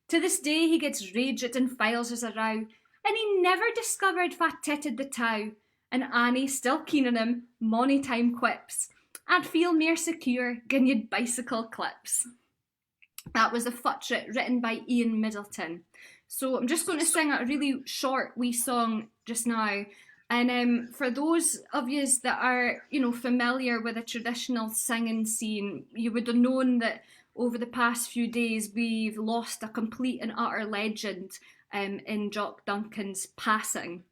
To this day he gets raged and files his a row, and he never discovered fa titted the tow, and Annie, still keen on him, mony time quips, "I'd feel mair secure gin you'd bicycle clips." That was The Furtrit, written by Ian Middleton. So I'm just going to sing a really short wee song just now. And um, for those of yous that are, you know, familiar with the traditional singing scene, you would have known that over the past few days we've lost a complete and utter legend um, in Jock Duncan's passing.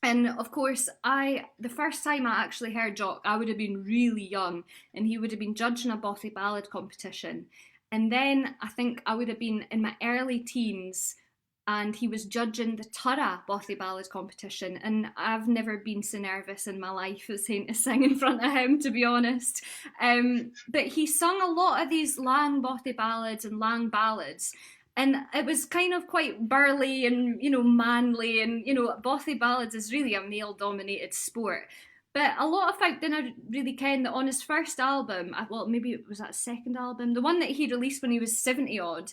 And of course, I, the first time I actually heard Jock, I would have been really young, and he would have been judging a Bothy Ballad competition. And then I think I would have been in my early teens, and he was judging the Tara Bothy Ballad competition. And I've never been so nervous in my life as having to sing in front of him, to be honest. Um, but he sung a lot of these lang Bothy ballads and lang ballads. And it was kind of quite burly and, you know, manly, and, you know, Bothy ballads is really a male-dominated sport. But a lot of folk dinna really ken that on his first album, uh, well, maybe it was that second album, the one that he released when he was seventy odd,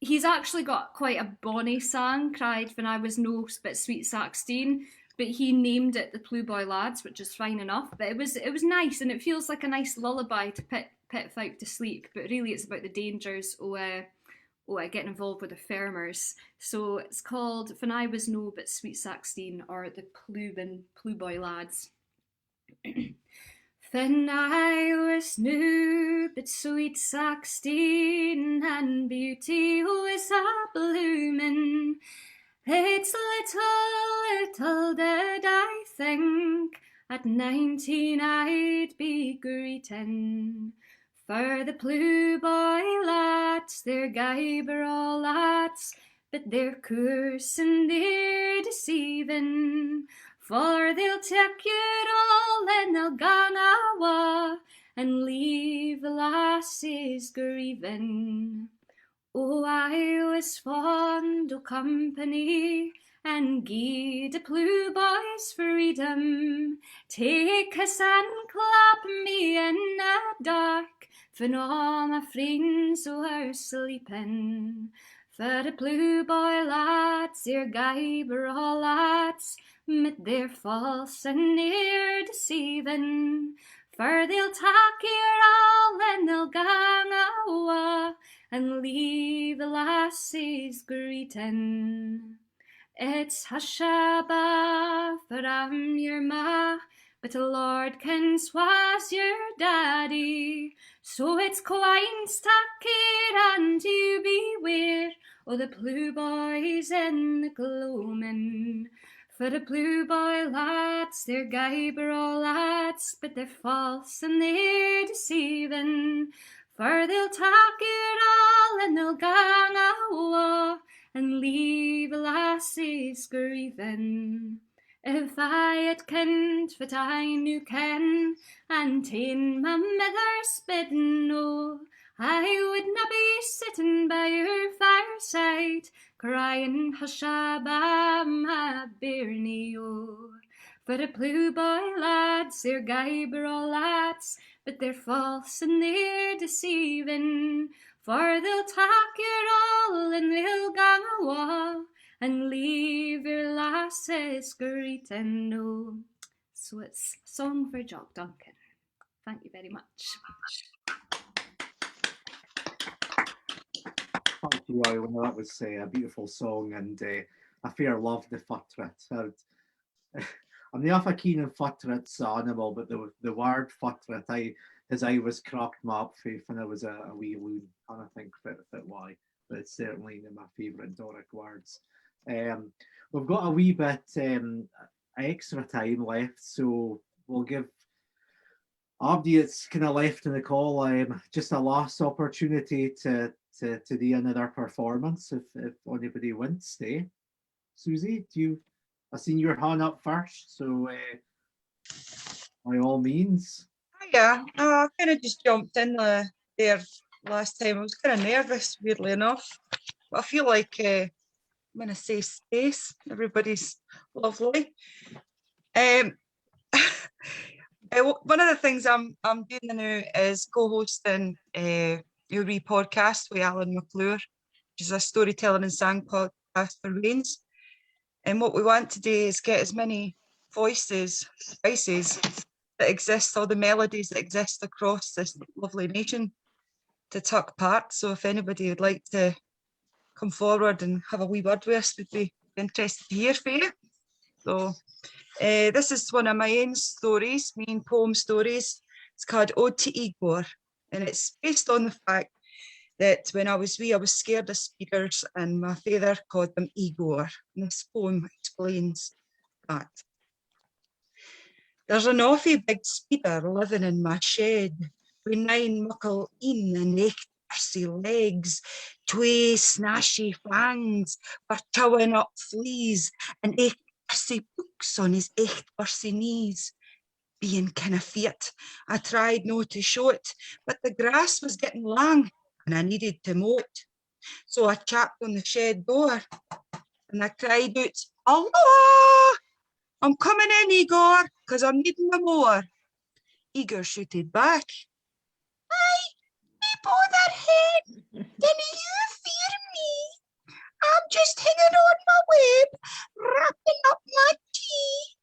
he's actually got quite a bonny sang, cried When I Was No But Sweet Saxteen, but he named it The Ploo Boy Lads, which is fine enough. But it was, it was nice, and it feels like a nice lullaby to pit, pit folk to sleep. But really, it's about the dangers o uh, o uh, getting involved with the fermers. So it's called When I Was No But Sweet Saxteen, or The Ploo Bin, Ploo Boy Lads. When I was new but sweet saxteen, and beauty was a bloomin', it's little, little did I think at nineteen I'd be greetin'. For the Ploo Boy lads, they're gey braw lads, but they're coorse and they're deceivin'. For they'll tak your aul and they'll gang awa, and leave the lasses grievin'. Oh, I was fond o company, and gied the Ploo Boys freedom. Take us and clap me in the dark, fan aa my freends were sleepin'. For the Ploo Boy lads, they're gey braw lads, but they're false and they're deceivin'. For they'll tak your aul and they'll gang awa, and leave the lasses greetin'. It's hush a ba for I'm your ma, but the Lord kens wha's your daddy. So it's quines tak care and you beware o the Ploo Boys in the gloamin'. For the Ploo Boy lads, they're gey braw lads, but they're false and they're deceivin'. For they'll tak your aul and they'll gang awa, and leave the lasses grievin'. If I had kenned fit I noo ken, and ta'en my mither's biddin, oh, I wouldna be sittin by your fireside, cryin hush a ba my bairnie, oh. For the Ploo Boy lads, they're gey braw lads, but they're false and they're deceivin'. For they'll tak your aul and they'll gang awa, and leave your lasses greetin, oh. So it's Song for Jock Duncan. Thank you very much. Thank you, Owen. That was uh, a beautiful song, and uh, I fair loved the furtrit. I, I'm no awfu keen on furtrits, the animal, but the, the word furtrit, I, has aways cracked me up fae fan I was a, a wee loon. Canna think fit, fit why, but it's certainly ain o my favourite Doric words. Um, we've got a wee bit, um, extra time left, so we'll give abody that's kind of left in the call, um, just a last opportunity to, to, to do another performance if, if anybody wants to. Susie, do you, I seen your hand up first, so, uh, by all means. Hiya. Uh, I kind of just jumped in the, there last time. I was kind of nervous, weirdly enough, but I feel like, uh, I'm in a safe space. Everybody's lovely. Um, eh, w-, one of the things I'm, I'm doing now is co-hosting, eh, your wee podcast with Alan McClure, which is a storytelling and sang podcast for weans. And what we want to do is get as many voices, voices that exist, all the melodies that exist across this lovely nation to take part. So if anybody would like to come forward and have a wee word with us, we'd be interested to hear fae you. So, eh, this is one of my own stories, my own poem stories. It's called Ode to Igor, and it's based on the fact that when I was wee, I was scared of speeders, and my father called them Igor. And this poem explains that. There's an awfu big speeder living in my shed, wi nine muckle een and eight pursy legs, twa snashy fangs for chawin up fleas, and eight pursy pooks on his eight pursy knees. Being kinda feart, I tried no to show it, but the grass was getting lang and I needed to mow it. So I chapped on the shed door and I cried oot, "Hello! I'm coming in, Igor, 'cause I'm needing a mower." Igor shouted back, "Aye, nae bother, hen, dinna you fear me. I'm just hinging on my web, wrapping up my tea."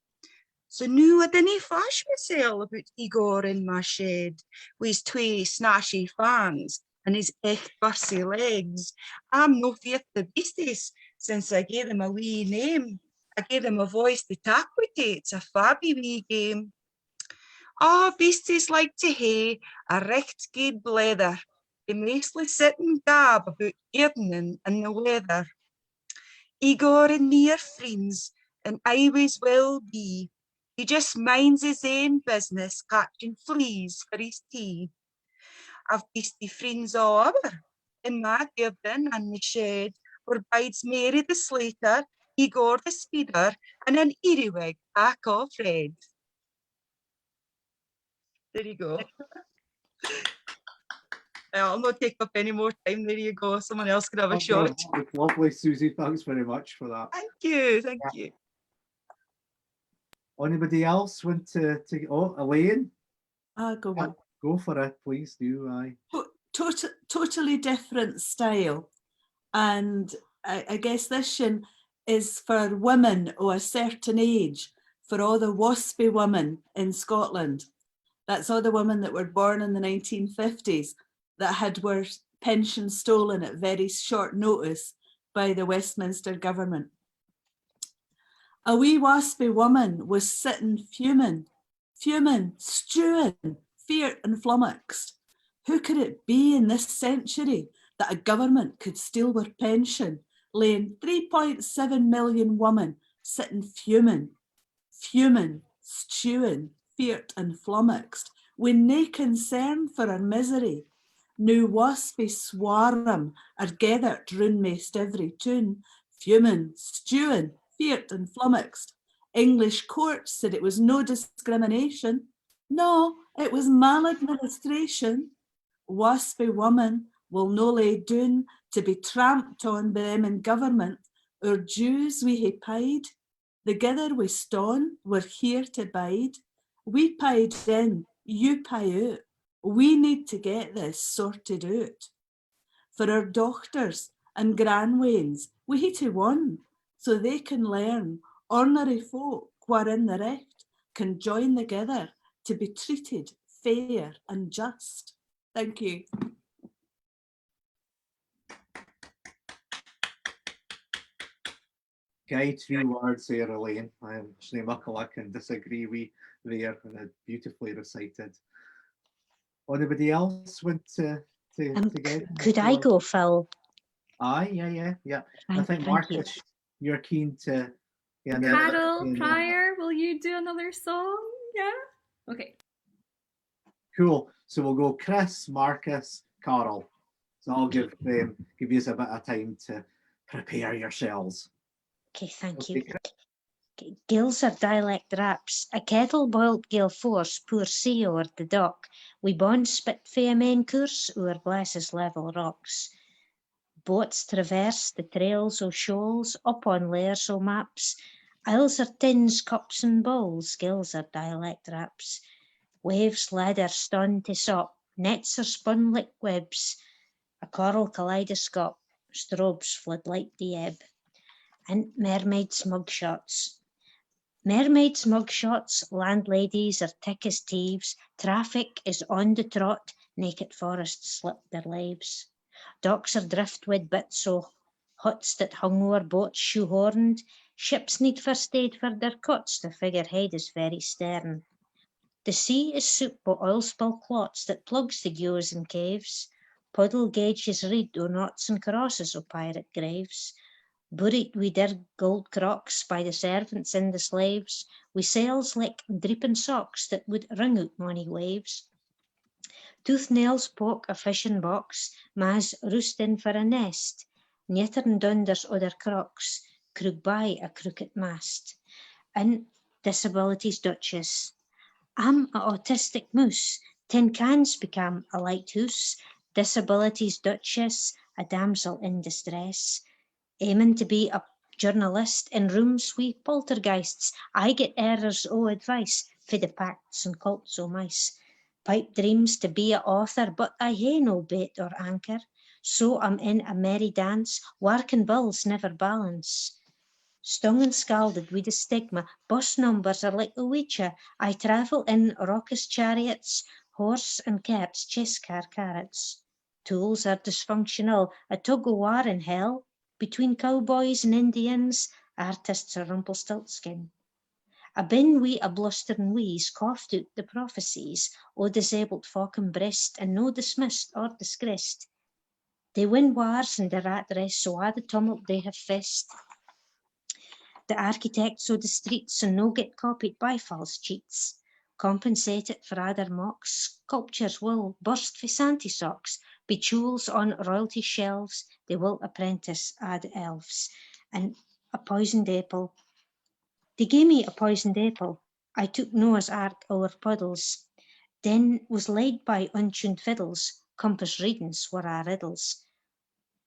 So noo I dinna fash mysel aboot Igor in my shed, wi his twa snashy fangs and his eight pursy legs. I'm no feart the beasties, since I gave them a wee name. I gave them a voice to tak wi tae, it's a fabby wee game. Aa beasties like to hae a richt gey blether, they maistly sit and gab aboot gairdening and the weather. Igor and me are freends, and aywis will be. He just minds his ain business, catching fleas for his tea. I've beastie freends aa ower, in my gairden and the shed, where bides Mary the slater, Igor the speeder, and an earwig I caa Fred. There you go. Uh, I'll not take up any more time. There you go. Someone else could have a shot. Lovely, Susie. Thanks very much for that. Thank you. Thank you. Anybody else want to, to, oh, Elaine? I'll go. Yeah, go for it, please do, aye. To-, tota-, totally different style. And I, I guess this sin is for women o a certain age, for aa the waspy women in Scotland. That's aa the women that were born in the nineteen fifties that had their pension stolen at very short notice by the Westminster government. A wee waspy woman was sitting fuming, fuming, stewing, feart and flummoxed. Hoo could it be in this century that a government could steal their pension, laying three point seven million women sitting fuming, fuming, stewing, feart and flummoxed, wi nae concern for her misery? Noo waspy swarm are gathered roon maist every toon, fuming, stewing, feart and flummoxed. English courts said it was no discrimination. No, it was maladministration. Waspy women will no lay doon to be tramped on by them in government, oor dues we hae paid. The gither wi ston, we're here to bide. We peyed in, you pey oot. We need to get this sorted oot. For oor dochters and granweans, we hae to won, so they can learn ornary folk wha are in the richt can join thegither to be treated fair and just. Thank you. Gey true words there, Elaine. Um, there's nae muckle I can disagree wi there, and, uh, beautifully recited. Anybody else want to, to, um, to get in? Could I go, Phil? Aye, yeah, yeah, yeah. I think, Marcus, you're keen to, yeah. Carol Pryor, will you do another song? Yeah? Okay. Cool. So we'll go Chris, Marcus, Carol. So I'll give, um, give you a bit of time to prepare yourselves. Okay, thank you. Gaels are dialect raps. A kettle boiled gale force pour sea ower the dock, wi bonds spit fae a main coorse ower Bless's level rocks. Boats traverse the trails o shoals, up on layers o maps. Isles are tins, cups and bowls, Gaels are dialect raps. Waves ladder stone tae sop, nets are spun like webs, a coral kaleidoscope, strobes floodlight the ebb. And mermaids' mugshots. Mermaids' mugshots, landladies are thick as thieves, traffic is on the trot, naked forests slip their lives. Docks are driftweed bits o huts that hung ower boats shoe-horned, ships need first aid for their cots, the figurehead is very stern. The sea is soup o oil spill clots that plugs the geos and caves, puddle gauges reid o knots and crosses o pirate graves, buried wi their gold crocks by the servants and the slaves, wi sails like dreepin socks that would wring oot mony waves. Tooth nails poke a fishin box, ma's roostin for a nest, nittern dunders o their crocs, crook by a crooked mast. And disabilities duchess. I'm a autistic moose, tin cans become a lighthoose, disabilities duchess, a damsel in distress. Aiming to be a journalist in rooms wi poltergeists, I get errors o advice fae the pacts and cults o mice. Pipe dreams to be a author, but I hae no bait or anchor, so I'm in a merry dance, wark and bills never balance. Stung and scalded wi the stigma, bus numbers are like Ouija, I travel in raucous chariots, horse and carts chase car carrots. Tools are dysfunctional, a tug o war in hell, between cowboys and Indians, artists are Rumpelstiltskin. A bin wi a blustering wheeze coughed oot the prophecies o disabled folk embraced and no dismissed or disgraced. They win wars and the rat race, so a the tumult they have faced. The architects o the streets and no get copied by false cheats. Compensated for a their mocks, sculptures will burst fae santy socks, be jewels on royalty shelves, they will apprentice a the elves. And a poisoned apple. They gave me a poisoned apple. I took Noah's Ark ower puddles, then was laid by untuned fiddles, compass readings were a riddles.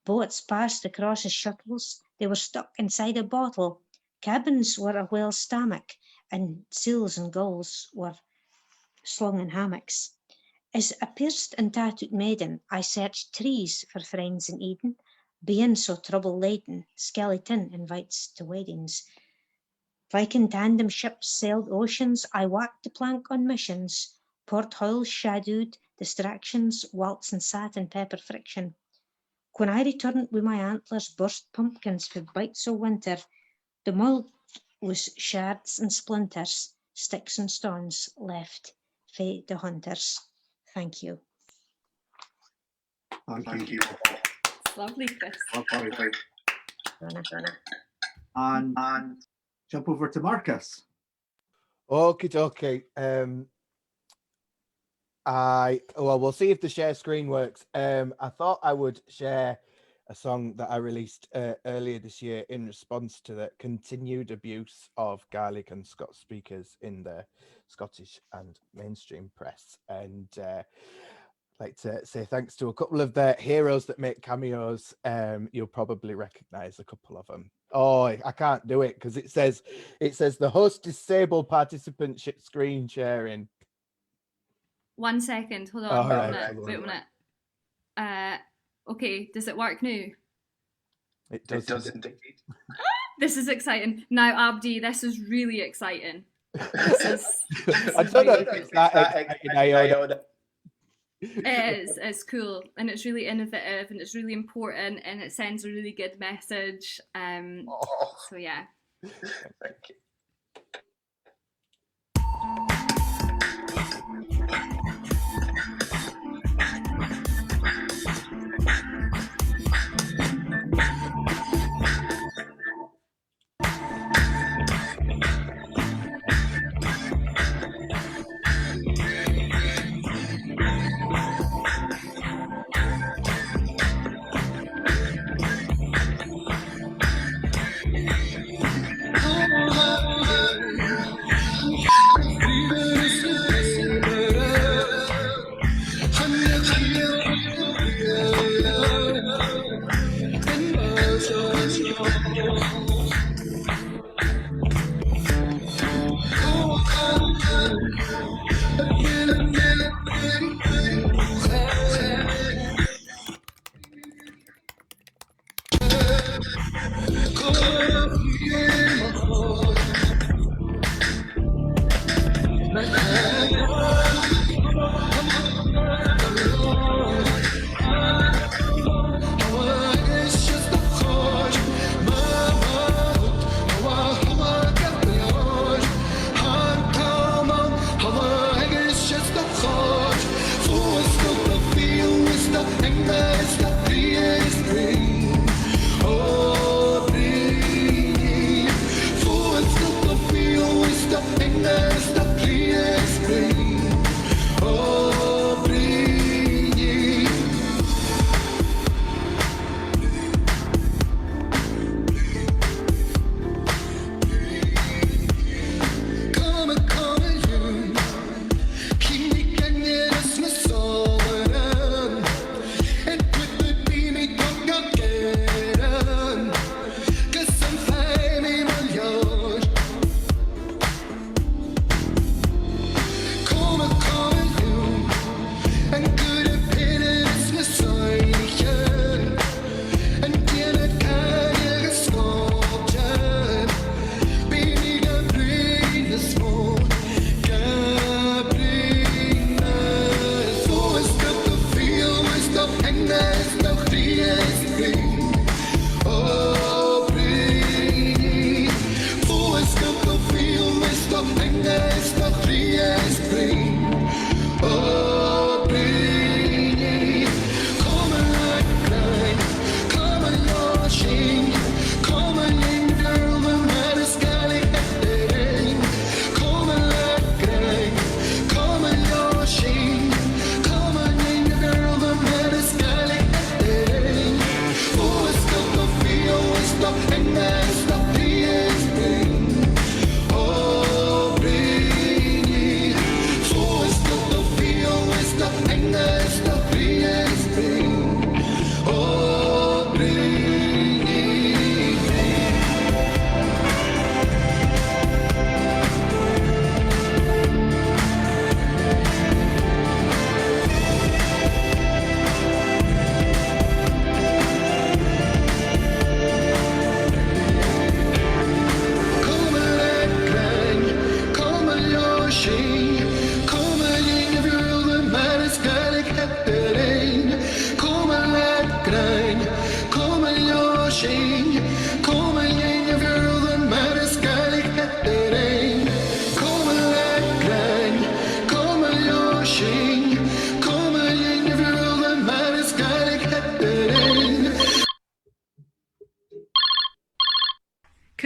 Boats passed across as shuttles, they were stuck inside a bottle, cabins were a whale's stamach, and seals and gulls were slung in hammocks. As a pierced and tattooed maiden, I searched trees for friends in Eden, being so trouble laden, skeleton invites to weddings. Viking tandem ships sailed oceans, I walked the plank on missions, port holes shadowed, distractions, waltz and satin pepper friction. When I returned wi my antlers burst pumpkins fae bites o winter, the mould was shards and splinters, sticks and stones left fae the hunters. Thank you. Thank you. It's lovely, Chris. Lovely. And, and jump over to Marcus. Okie dokie. Um, I, well, we'll see if the share screen works. Um, I thought I would share a song that I released, uh, earlier this year in response to the continued abuse of Gaelic and Scots speakers in the Scottish and mainstream press. And, uh, like to say thanks to a couple of the heroes that make cameos. Um, you'll probably recognise a couple of them. Oh, I, I can't do it 'cause it says, it says the host disable participant sh-, screen sharing. One second, hold on, wait a minute, wait a minute. Uh, okay, does it work now? It does indeed. This is exciting. Now, Abdi, this is really exciting. This is, this is, I don't know if it's that exciting, I own it. It is, it's cool, and it's really innovative, and it's really important, and it sends a really good message. Um, so yeah. Thank you.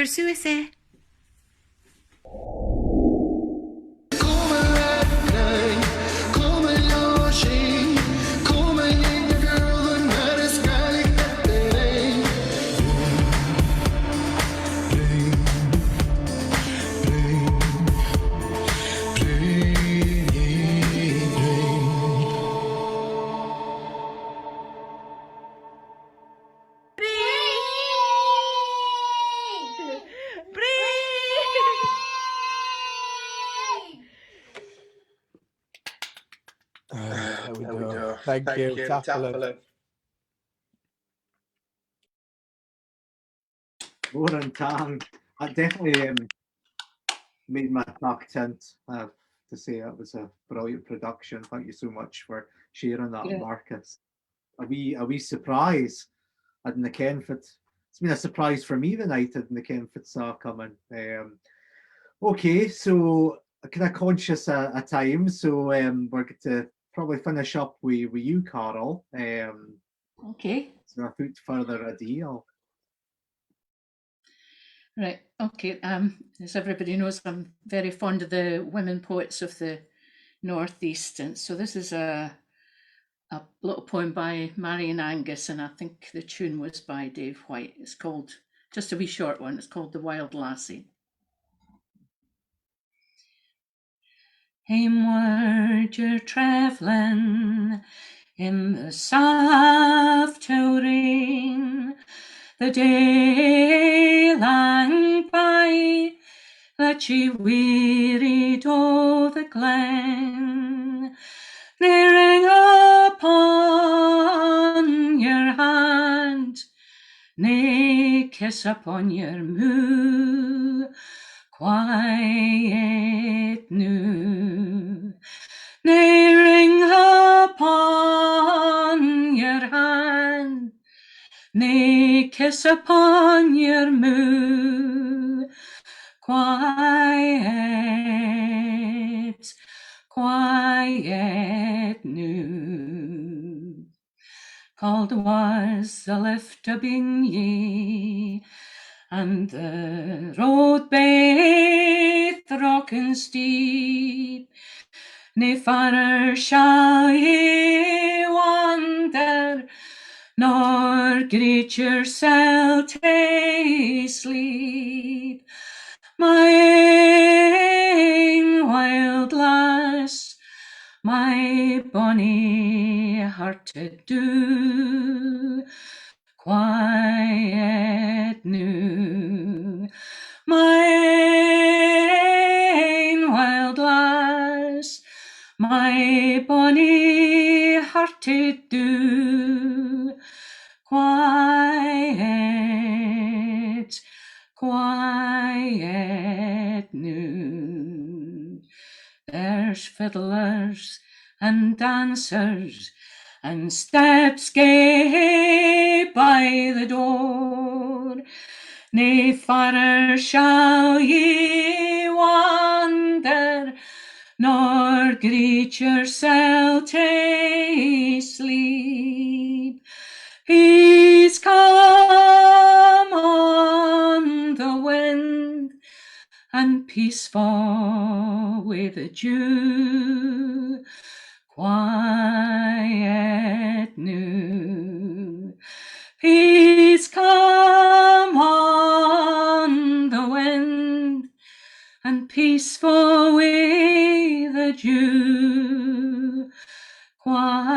Suasie. There we go. Thank you. Lauren Tang. That definitely, um, made my back tint, I have to say. That was a brilliant production. Thank you so much for sharing that, Marcus. A wee, a wee surprise. I didna ken fit, it's been a surprise for me the night, I didna ken fit saw coming. Um, okay, so I'm kind of conscious of, of time, so, um, we're going to probably finish up with, with you, Carol. Um, okay. So without further ado. Right, okay. Um, as everybody knows, I'm very fond of the women poets of the Northeast, and so this is a a little poem by Marian Angus, and I think the tune was by Dave White. It's called, just a wee short one, it's called The Wild Lassie. Hameward you're travelling in the saft rain, the day lang by that ye wearied o the glen, nae ring upon your hand, nae kiss upon your mou, quiet noo. Nae ring upon your hand, nae kiss upon your mou, quiet, quiet noo. Cauld was the lift abeen ye, and the road baith rock and steep. Nae farther shall ye wander, nor greet yoursel tae sleep. My ain wild lass, my bonnie hearted doo, quiet noo. My ain wild lass, my bonnie hearted doo, quiet, quiet noo. There's fiddlers and dancers and steps gae by the door. Nae farther shall ye wander, nor greet yoursel tae sleep. Peace come on the wind, and peaceful wi the dew, quiet noo. Peace come on the wind, and peaceful wi the dew, quiet,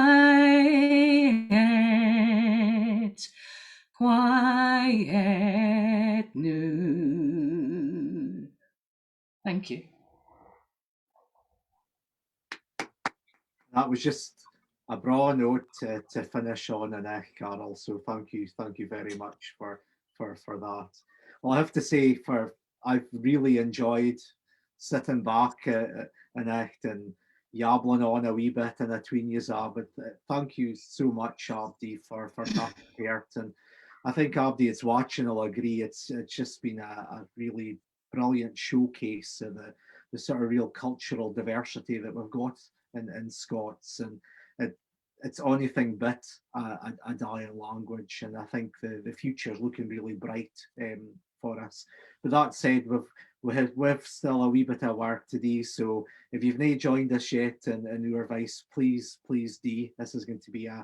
quiet noo. Thank you. That was just a braw note to, to finish on, and, eh, Carol. So thank you, thank you very much for, for, for that. Well, I have to say, for, I've really enjoyed sitting back, uh, and echt and yabbling on a wee bit in atween yous a', but, uh, thank you so much, Abdi, for, for that part. And I think abody that's watching will agree, it's, it's just been a, a really brilliant showcase of the, the sort of real cultural diversity that we've got in, in Scots, and it, it's onything but a, a, a dying language, and I think the, the future's looking really bright, um, for us. But that said, we've, we have, we've still a wee bit of work to do, so if you've not joined us yet in, in Ur Voice, please, please do. This is going to be a,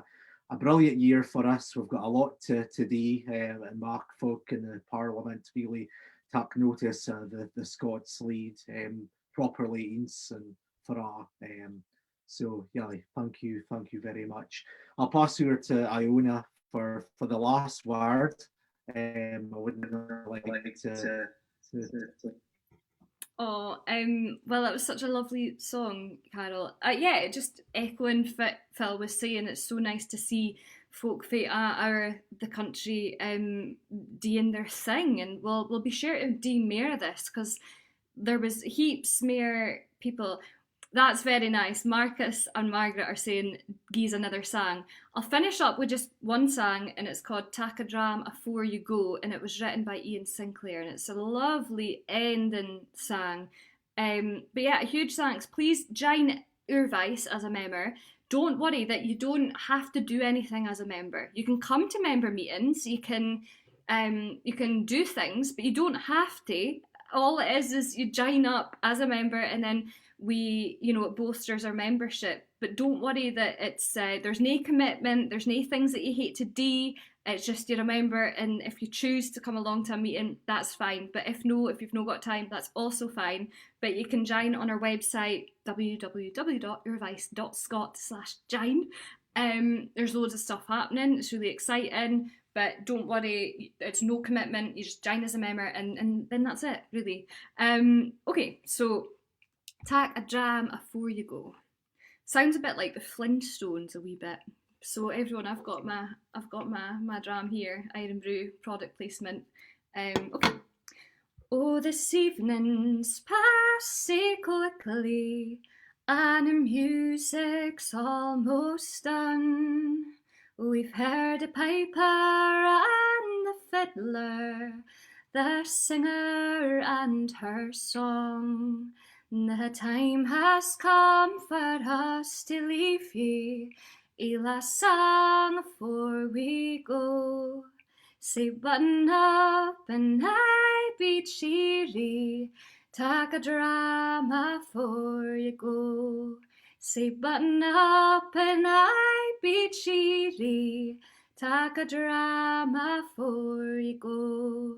a brilliant year for us. We've got a lot to, to do, um, and mark folk in the Parliament really tak notice of the, the Scots lead, um, properly ins and for a, um, so yeah, thank you, thank you very much. I'll pass over to Iona for, for the last word. Um, I wouldn't really like to, to, to, to Oh, um, well, that was such a lovely song, Carol. Uh, yeah, just echoing what Phil was saying, it's so nice to see folk fae a' ower the country, um, doing their thing, and we'll, we'll be sure to do mair of this, 'cause there was heaps mair people. That's very nice. Marcus and Margaret are saying, "Gie's another sang." I'll finish up with just one sang, and it's called Tak a Dram Afore You Go, and it was written by Ian Sinclair, and it's a lovely ending sang. Um, but yeah, a huge thanks. Please join Ur Voice as a member. Don't worry that you don't have to do anything as a member. You can come to member meetings, you can, um, you can do things, but you don't have to. All it is is you join up as a member, and then we, you know, it bolsters our membership. But don't worry that it's, uh, there's no commitment, there's no things that you hate to do. It's just you're a member, and if you choose to come along to a meeting, that's fine. But if no, if you've not got time, that's also fine. But you can join on our website, w w w dot ur voice dot scot slash join. Um, there's loads of stuff happening. It's really exciting, but don't worry, it's no commitment. You just join as a member, and, and then that's it, really. Um, okay, so tak a dram afore you go. Sounds a bit like the Flintstones, a wee bit. So everyone, I've got my, I've got my, my dram here, Irn-Bru, product placement. Um, okay. Oh, this evening's passed sae quickly, and the music's almost done. We've heard the piper and the fiddler, the singer and her song. The time has come for us to leave ye, a last sang afore we go. Sae button up and aye be cheery, tak a dram afore you go. Sae button up and aye be cheery, tak a dram afore you go.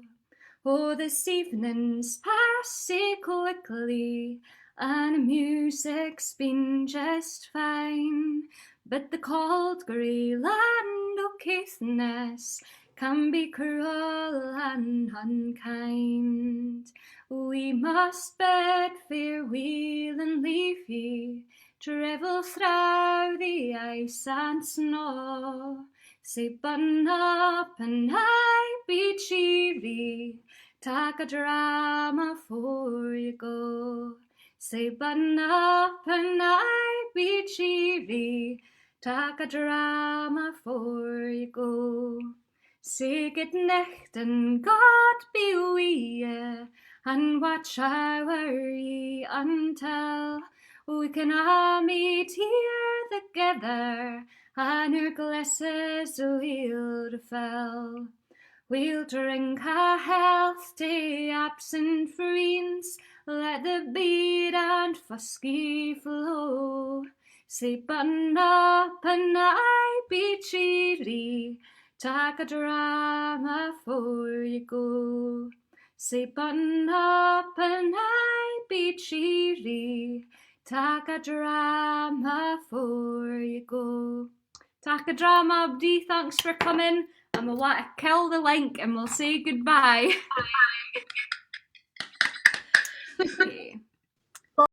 Oh, this evening's passed sae quickly, and the music's been just fine, but the cauld grey land o Caithness can be cruel and unkind. We must bid fareweel and leave ye, travel through the ice and snaw. Sae button up and aye be cheery, tak a dram afore you go. Sae button up and aye be cheery, tak a dram afore you go. Sae good nicht and God be wi ye, and watch ower ye until we can a' meet here thegither, and oor glasses we'll refill. We'll drink a health tae absent freends, let the beer and fuskie flow. Sae button up and aye be cheery, tak a dram afore you go. Sae button up and aye be cheery, tak a dram afore you go. Tak a dram, abdy, thanks for coming. I'm awa tae kill the link and we'll say goodbye.